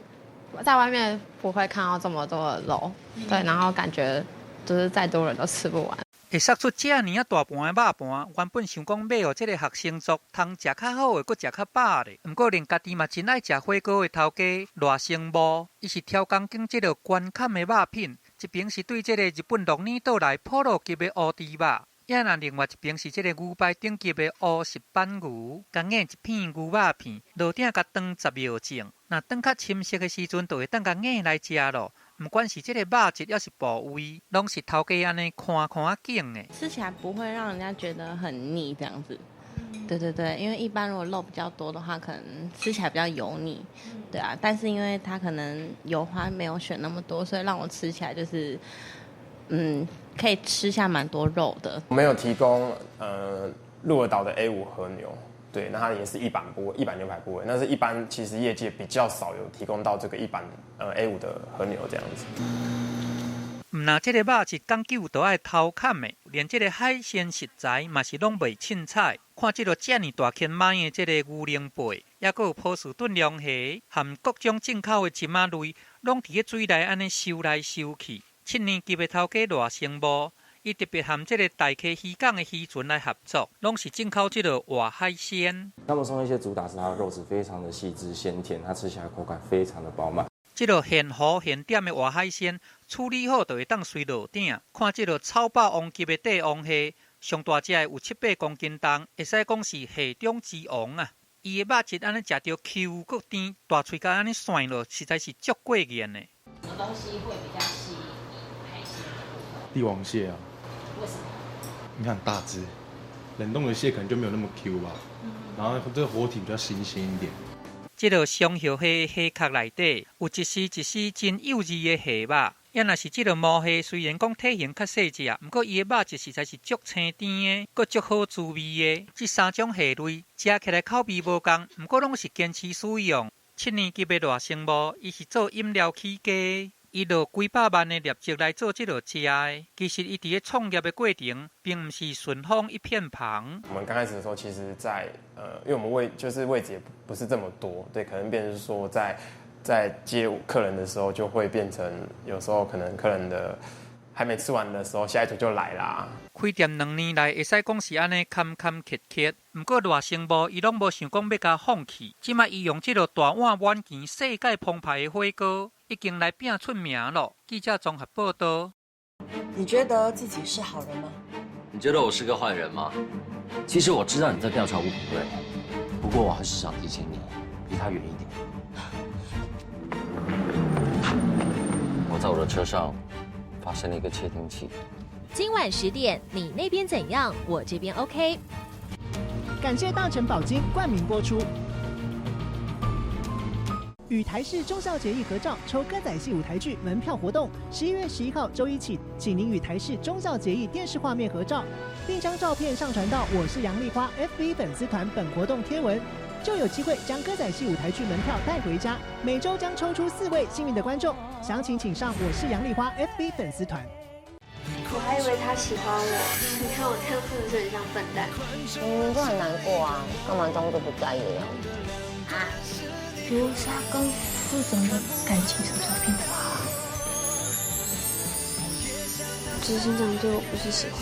在外面不會看到這麼多的肉，對，然後感覺就是再多人都吃不完。
會殺出遮爾仔大盤的肉盤，原本想講買予這个學生族通食較好的，閣食較飽咧。毋過連家己嘛真愛食火鍋的頭家賴生武，伊是挑工揀這个懸坎的肉品，一邊是對這个日本鹿兒島來普羅級的烏豬肉，也若另外一邊是這个牛排頂級的烏石板牛，共咬一片牛肉片，爐鼎共轉10秒鐘，若轉較深色的時陣，就會當共咬來食咯。毋管是這个肉質抑是部位，攏是頭家按呢看看仔揀的。
吃起來不會讓人家覺得很膩，這樣子。對對對，因為一般如果肉比較多的話，可能吃起來比較油膩，對啊。但是因為它可能油花沒有選那麼多，所以讓我吃起來就是，可以吃下蠻多肉的。
我們有提供鹿兒島的 A5 和牛，對，那它也是一板部位，一板牛排部位，那是一般其實業界比較少有提供到這個一板A5 的和牛這樣子。
毋若這个肉質講究都愛偷崁的，連這个海鮮食材嘛是攏袂凊彩。看這个遮爾大圈買的這个牛奶貝，抑閣有波士頓龍蝦，含各種進口的蟳仔類，攏佇咧水內按呢泅來泅去。7年級的頭家賴生武，伊特別和這个大溪漁港的漁船來合作，攏是進口這个活海鮮。
那麼松葉蟹主打是它的肉質非常的細緻鮮甜，它吃起來口感非常的飽滿。
這个現魚現點的活海鮮處理好，就會當隨爐鼎。看這个草霸王級的帝王蟹，上大隻的有七八公斤重，會使講是蟹中之王啊！伊的肉質按呢食著 Q 閣甜，大喙共按呢涮落，實在是足過癮的。
什麼東西會比較吸引你海鮮的部分？
帝王蟹啊。
為什麼？
你看大隻，冷凍的蟹可能就沒有那麼 Q 吧。然後這個活體比較新鮮一點。
這个雙葉蝦蝦殼內底有一絲一絲真幼稚的蝦肉，也若是這个毛蝦，雖然講體型較細隻，毋過伊的肉質實在是足青甜的，閣足好滋味的。這三種蝦類食起來口味無仝，毋過攏是堅持使用。7年級的賴生武，伊是做飲料起家，伊落幾百萬的業績來做這个食的。其實伊佇咧創業的過程，並毋是順風一片帆。
我們剛開始的時候，其實在因為我們位就是位置也不是這麼多，對，可能變成說在接客人的時候，就會變成有時候可能客人的還沒吃完的時候，下一組就來啦。
開店2年來，會使講是按呢坎坎坷坷，毋過賴生武伊攏無想講欲共放棄。這擺伊用這个大碗滿羹世界澎湃的火鍋，已經來拼出名了。記者綜合報道。
你覺得自己是好人嗎？
你覺得我是個壞人嗎？其實我知道你在調查吳品瑞，不過我還是想提醒你，離他遠一點。我在我的車上发生了一个窃听器。
今晚10点，你那边怎样？我这边 OK。
感谢大成保金冠名播出。与台视忠孝节义合照抽歌仔戏舞台剧门票活动，11月11号周一起，请您与台视忠孝节义电视画面合照，并将照片上传到我是杨丽花 FB 粉丝团本活动贴文，就有机会将歌仔戏舞台剧门票带回家。每周将抽出四位幸运的观众，详情请上我是杨丽花 FB 粉丝团。
我还以为他喜欢我，你看我这样是不是很像笨蛋？
明明就很难过啊，干嘛装作不在意的样子？啊！
罗莎跟副总的感情什么时候变得好？执行长对我不是喜欢，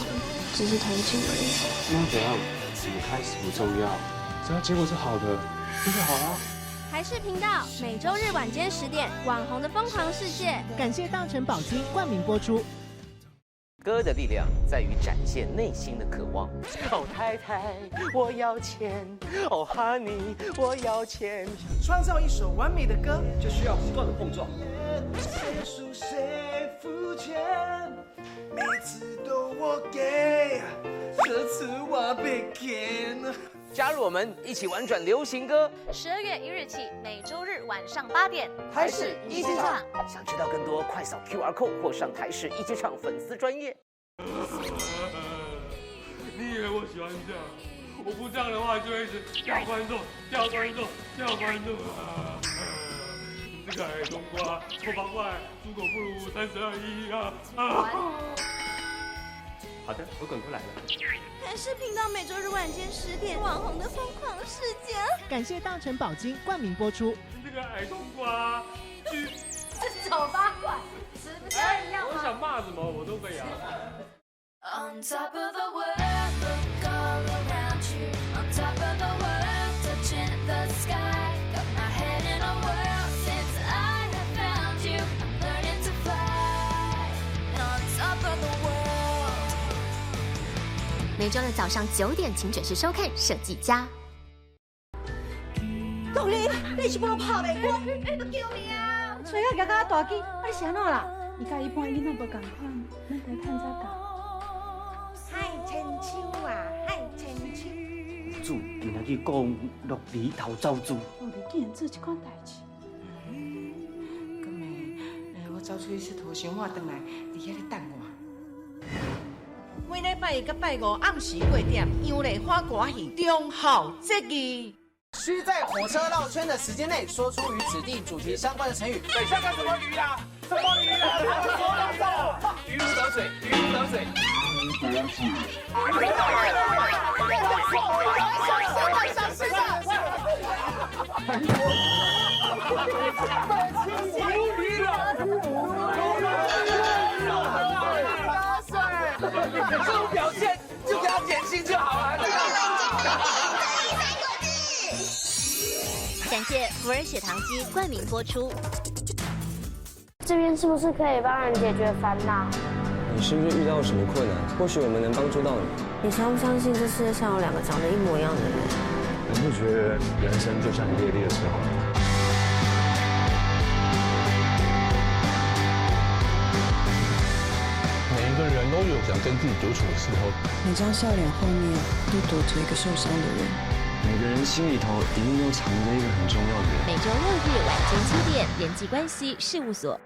只是同情而已。
那怎样？怎么开始不重要，只要结果是好的，那就好了。
台视频道每周日晚间10点，网红的疯狂世界。
感谢大成保金冠名播出。
歌的力量在于展现内心的渴望。
哦，太太，我要钱。哦，honey，我要钱。
创造一首完美的歌，就需要不断的碰撞。
谁输谁付钱，每次都我给，这次我被骗。
加入我们一起玩转流行歌。
12月1日起，每周日晚上8点，
台视一起唱。想知道更多，快扫 QR code 或上台视一起唱粉丝专页。
你以为我喜欢这样？我不这样的话，就会一直掉观众，掉观众，掉观众啊！你这个矮冬瓜，丑八怪，猪狗不如，三十而已啊！
好的，我滚过来了。
台视频道每周日晚间10点，网红的疯狂世界。
感谢大成保金冠名播出。
你这个矮冬瓜，
是丑八怪，是不是一样
吗？我想骂什么我都可以啊。
On top of the world, look all around you. On top of the world, touching the sky. Got my head in a whirl since I have found you. I'm learning to fly. On top of the world.
每周的早上9点，请准时收看《设计家》。
玉玲，你是帮我拍袂过？
哎，救命啊！
吹啊，举甲大支，啊你是按怎啦？
伊佮一般囡仔无仝款，咱得趁早教。
海千秋啊，海千秋。
主今仔日讲陆离头走猪。
哦，你竟然做这款代志！
敢会，我走出去𨑨迌，想我转来，伫遐咧等我。
每礼拜一佮拜五暗时8点，杨丽花歌戏忠孝节义。
需在火车绕圈的时间内说出与指定主题相关的成语。
等一下干什么鱼啊？什么鱼啊？鱼如得水，鱼如得水。鱼如得水。这种表现就给他减薪就好了。
感谢福尔血糖机冠名播出。
这边是不是可以帮人解决烦恼？
你是不是遇到什么困难？或许我们能帮助到你。
你相不相信这世界上有两个长得一模一样的人？
你不觉得人生就像一列列车吗？
每一个人都有想跟自己独处的时候。
每张笑脸后面都躲着一个受伤的人。
每个人心里头一定都藏着一个很重要的人。
每周六日晚间7点，人际关系事务所。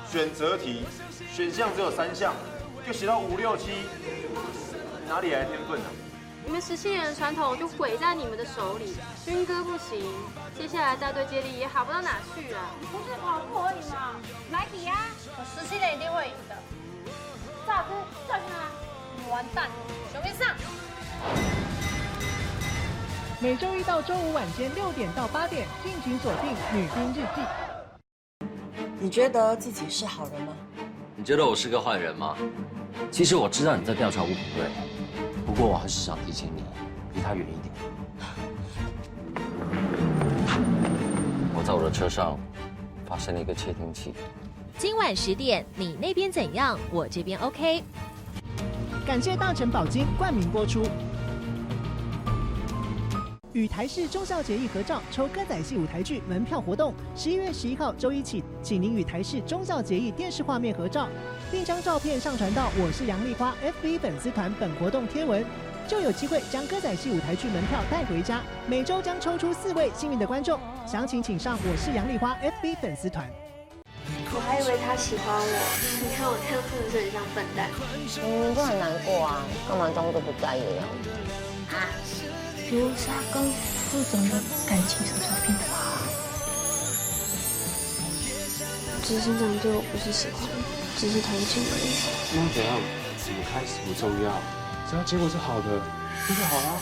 选择题，选项只有三项，就写到五六七，哪里来的天分啊？
你们17年的传统就毁在你们的手里，军歌不行，接下来大队接力也好不到哪去啊！
不是跑步而已嘛，来比啊！我17年一定会赢的。大哥，叫上啊！你完蛋，小兵上！
每周一到周五晚间6点到8点，敬请锁定《女兵日记》。
你觉得自己是好人吗？
你觉得我是个坏人吗？其实我知道你在调查吴品瑞，不过我还是想提醒你，离他远一点。我在我的车上发现了一个窃听器。
今晚十点，你那边怎样？我这边 OK。
感谢大成保金冠名播出。與台視忠孝節義合照抽歌仔戲舞台劇門票活動，11月11號週一起，請您與台視忠孝節義電視畫面合照，並將照片上傳到我是楊麗花 FB 粉絲團本活動貼文，就有機會將歌仔戲舞台劇門票帶回家。每週將抽出4位幸運的觀眾，詳情請上我是楊麗花 FB 粉絲團。
我還以為他喜歡我，你看我這樣是不是很像笨蛋？
明明就很難過啊，幹嘛裝作不在意的樣子？啊！
羅莎跟副總的感情什麼時候變得好？執行長對我不是喜歡，只是同情而已。
那怎樣？怎麼開始不重要，只要結果是好的，那就好了。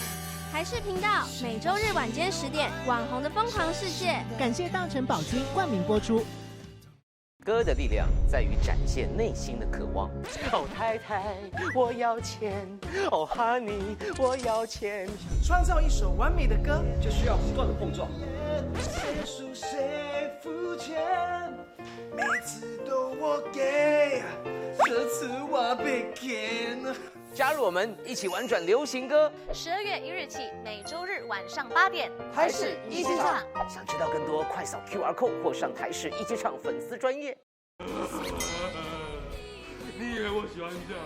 台視頻道每週日晚間10點，網紅的瘋狂世界。
感謝大成寶金冠名播出。
歌的力量在於展現內心的渴望。
哦，太太，我要錢。哦，honey，我要錢。
創造一首完美的歌，就需要不斷的碰撞。
誰輸誰付錢，每次都我給，這次我被騙。
加入我們一起玩轉流行歌。
12月1日起，每週日晚上8點，
台視一起唱。想知道更多，快掃 QR code 或上台視一起唱粉絲專頁。
你以為我喜歡這樣？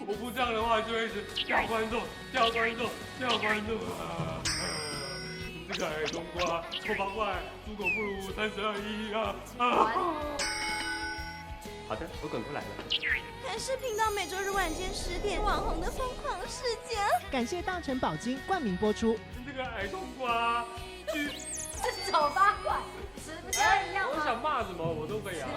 我不這樣的話，就會一直掉觀眾、掉觀眾、掉觀眾啊！這個矮冬瓜，醜八怪，豬狗不如32億啊！
好的，我滾過來了。
台視頻道每週日晚間10點，網紅的瘋狂世界。
感謝大成寶金冠名播出。
這個矮冬瓜，
是醜八怪，是不是一樣嗎？
我想罵什麼我都可以啊。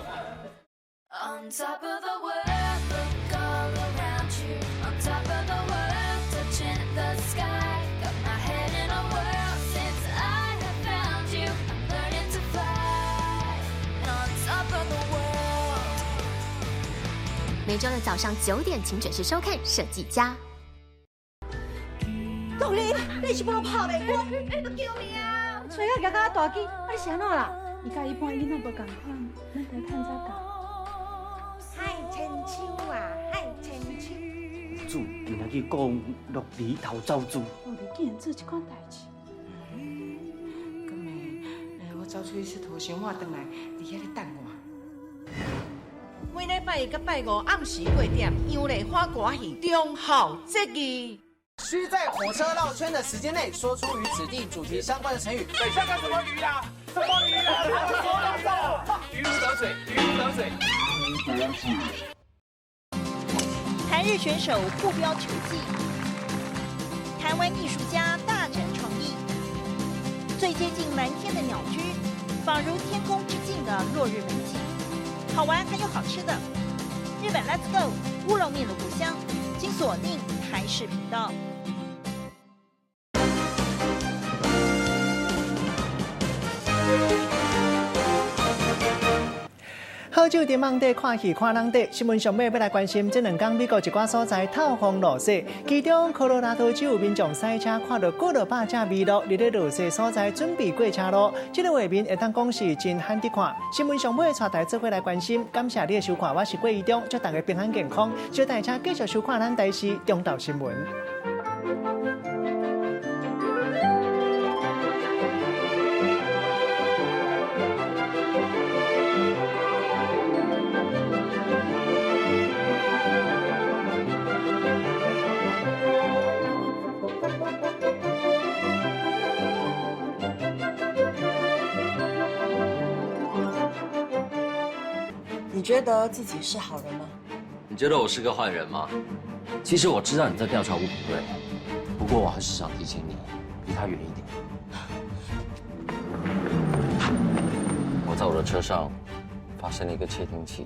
On top of the world, look all around you. On top of the world, touching the sky. Got my head in a whirl since I have found you. I'm learning to fly. On top of the world.
每週的早上9點，請準時收看《設計家》。
杜林，你是幫我跑袂過？
你都救命啊！
吹啊，夾甲大機，啊你是按怎啦？伊佮一般囡仔無仝款，咱來趁才夠。
海千秋啊，海千秋。
主，毋通去講落裡頭走主。
哦，你竟然做這款代誌！
敢會，我走出去𨑨迌，想我轉來，佇遐咧等我。
每禮拜一佮拜五暗時8點，楊麗花歌戲忠孝節義。
需在火車繞圈的時間內說出與指定主題相關的成語。
等一下，幹什麼魚啊？什麼魚啊？魚如得水，魚如得水。
韓日選手互飆球技，台灣藝術家大展創意，最接近藍天的鳥居，仿如天空之鏡的落日美景，好玩還有好吃的。日本 Let's Go 烏龍麵的故鄉，請鎖定台視頻道。
好酒佇網底看戲看人底，新聞上尾欲來關心，這兩工美國一寡所在透風落雪，其中科羅拉多州有民眾駛車看著幾落百隻麋鹿，佇咧落雪所在準備過車路，這個畫面會當講是真罕得看。新聞上尾帶大家做伙來關心，感謝你的收看，我是郭怡中，祝大家平安健康，小大家繼續收看咱台視中晝新聞。
你覺得自己是好人嗎？
你覺得我是個壞人嗎？其實我知道你在調查吳品瑞，不過我還是想提醒你，離他遠一點。我在我的車上發現了一個竊聽器。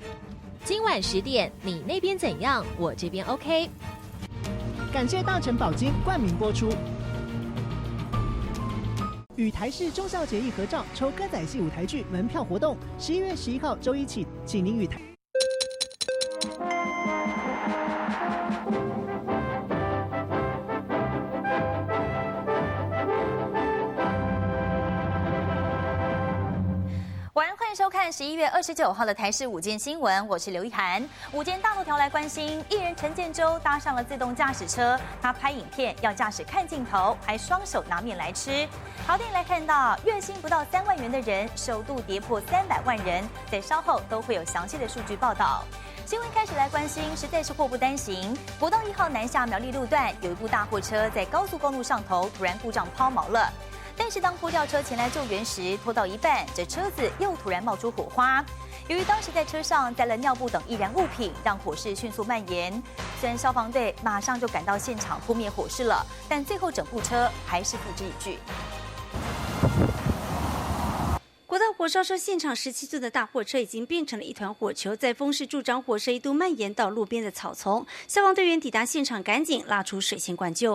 今晚10點，你那邊怎樣？我這邊 OK。
感謝大成寶金冠名播出。與台視忠孝節義合照抽歌仔戲舞台劇門票活動，11月11號週一起，請您與台。
玩。
迎收看11月29號的台視午間新聞，我是劉一涵。午間大頭條來關心，藝人陳建州搭上了自動駕駛車，他拍影片要駕駛看鏡頭，還雙手拿麵來吃。好，電影來看到，月薪不到3萬元的人首度跌破300萬人，在稍後都會有詳細的數據報道。新聞開始來關心，實在是禍不單行。國道1號南下苗栗路段，有一部大貨車在高速公路上頭突然故障拋錨了。但是當拖吊車前來救援時，拖到一半，這車子又突然冒出火花。由於當時在車上載了尿布等易燃物品，讓火勢迅速蔓延。雖然消防隊馬上就趕到現場撲滅火勢了，但最後整部車還是付之一炬。
國道火燒車現場，17噸的大貨車已經變成了一團火球，在風勢助長，火勢一度蔓延到路邊的草叢。消防隊員抵達現場，趕緊拉出水線灌救。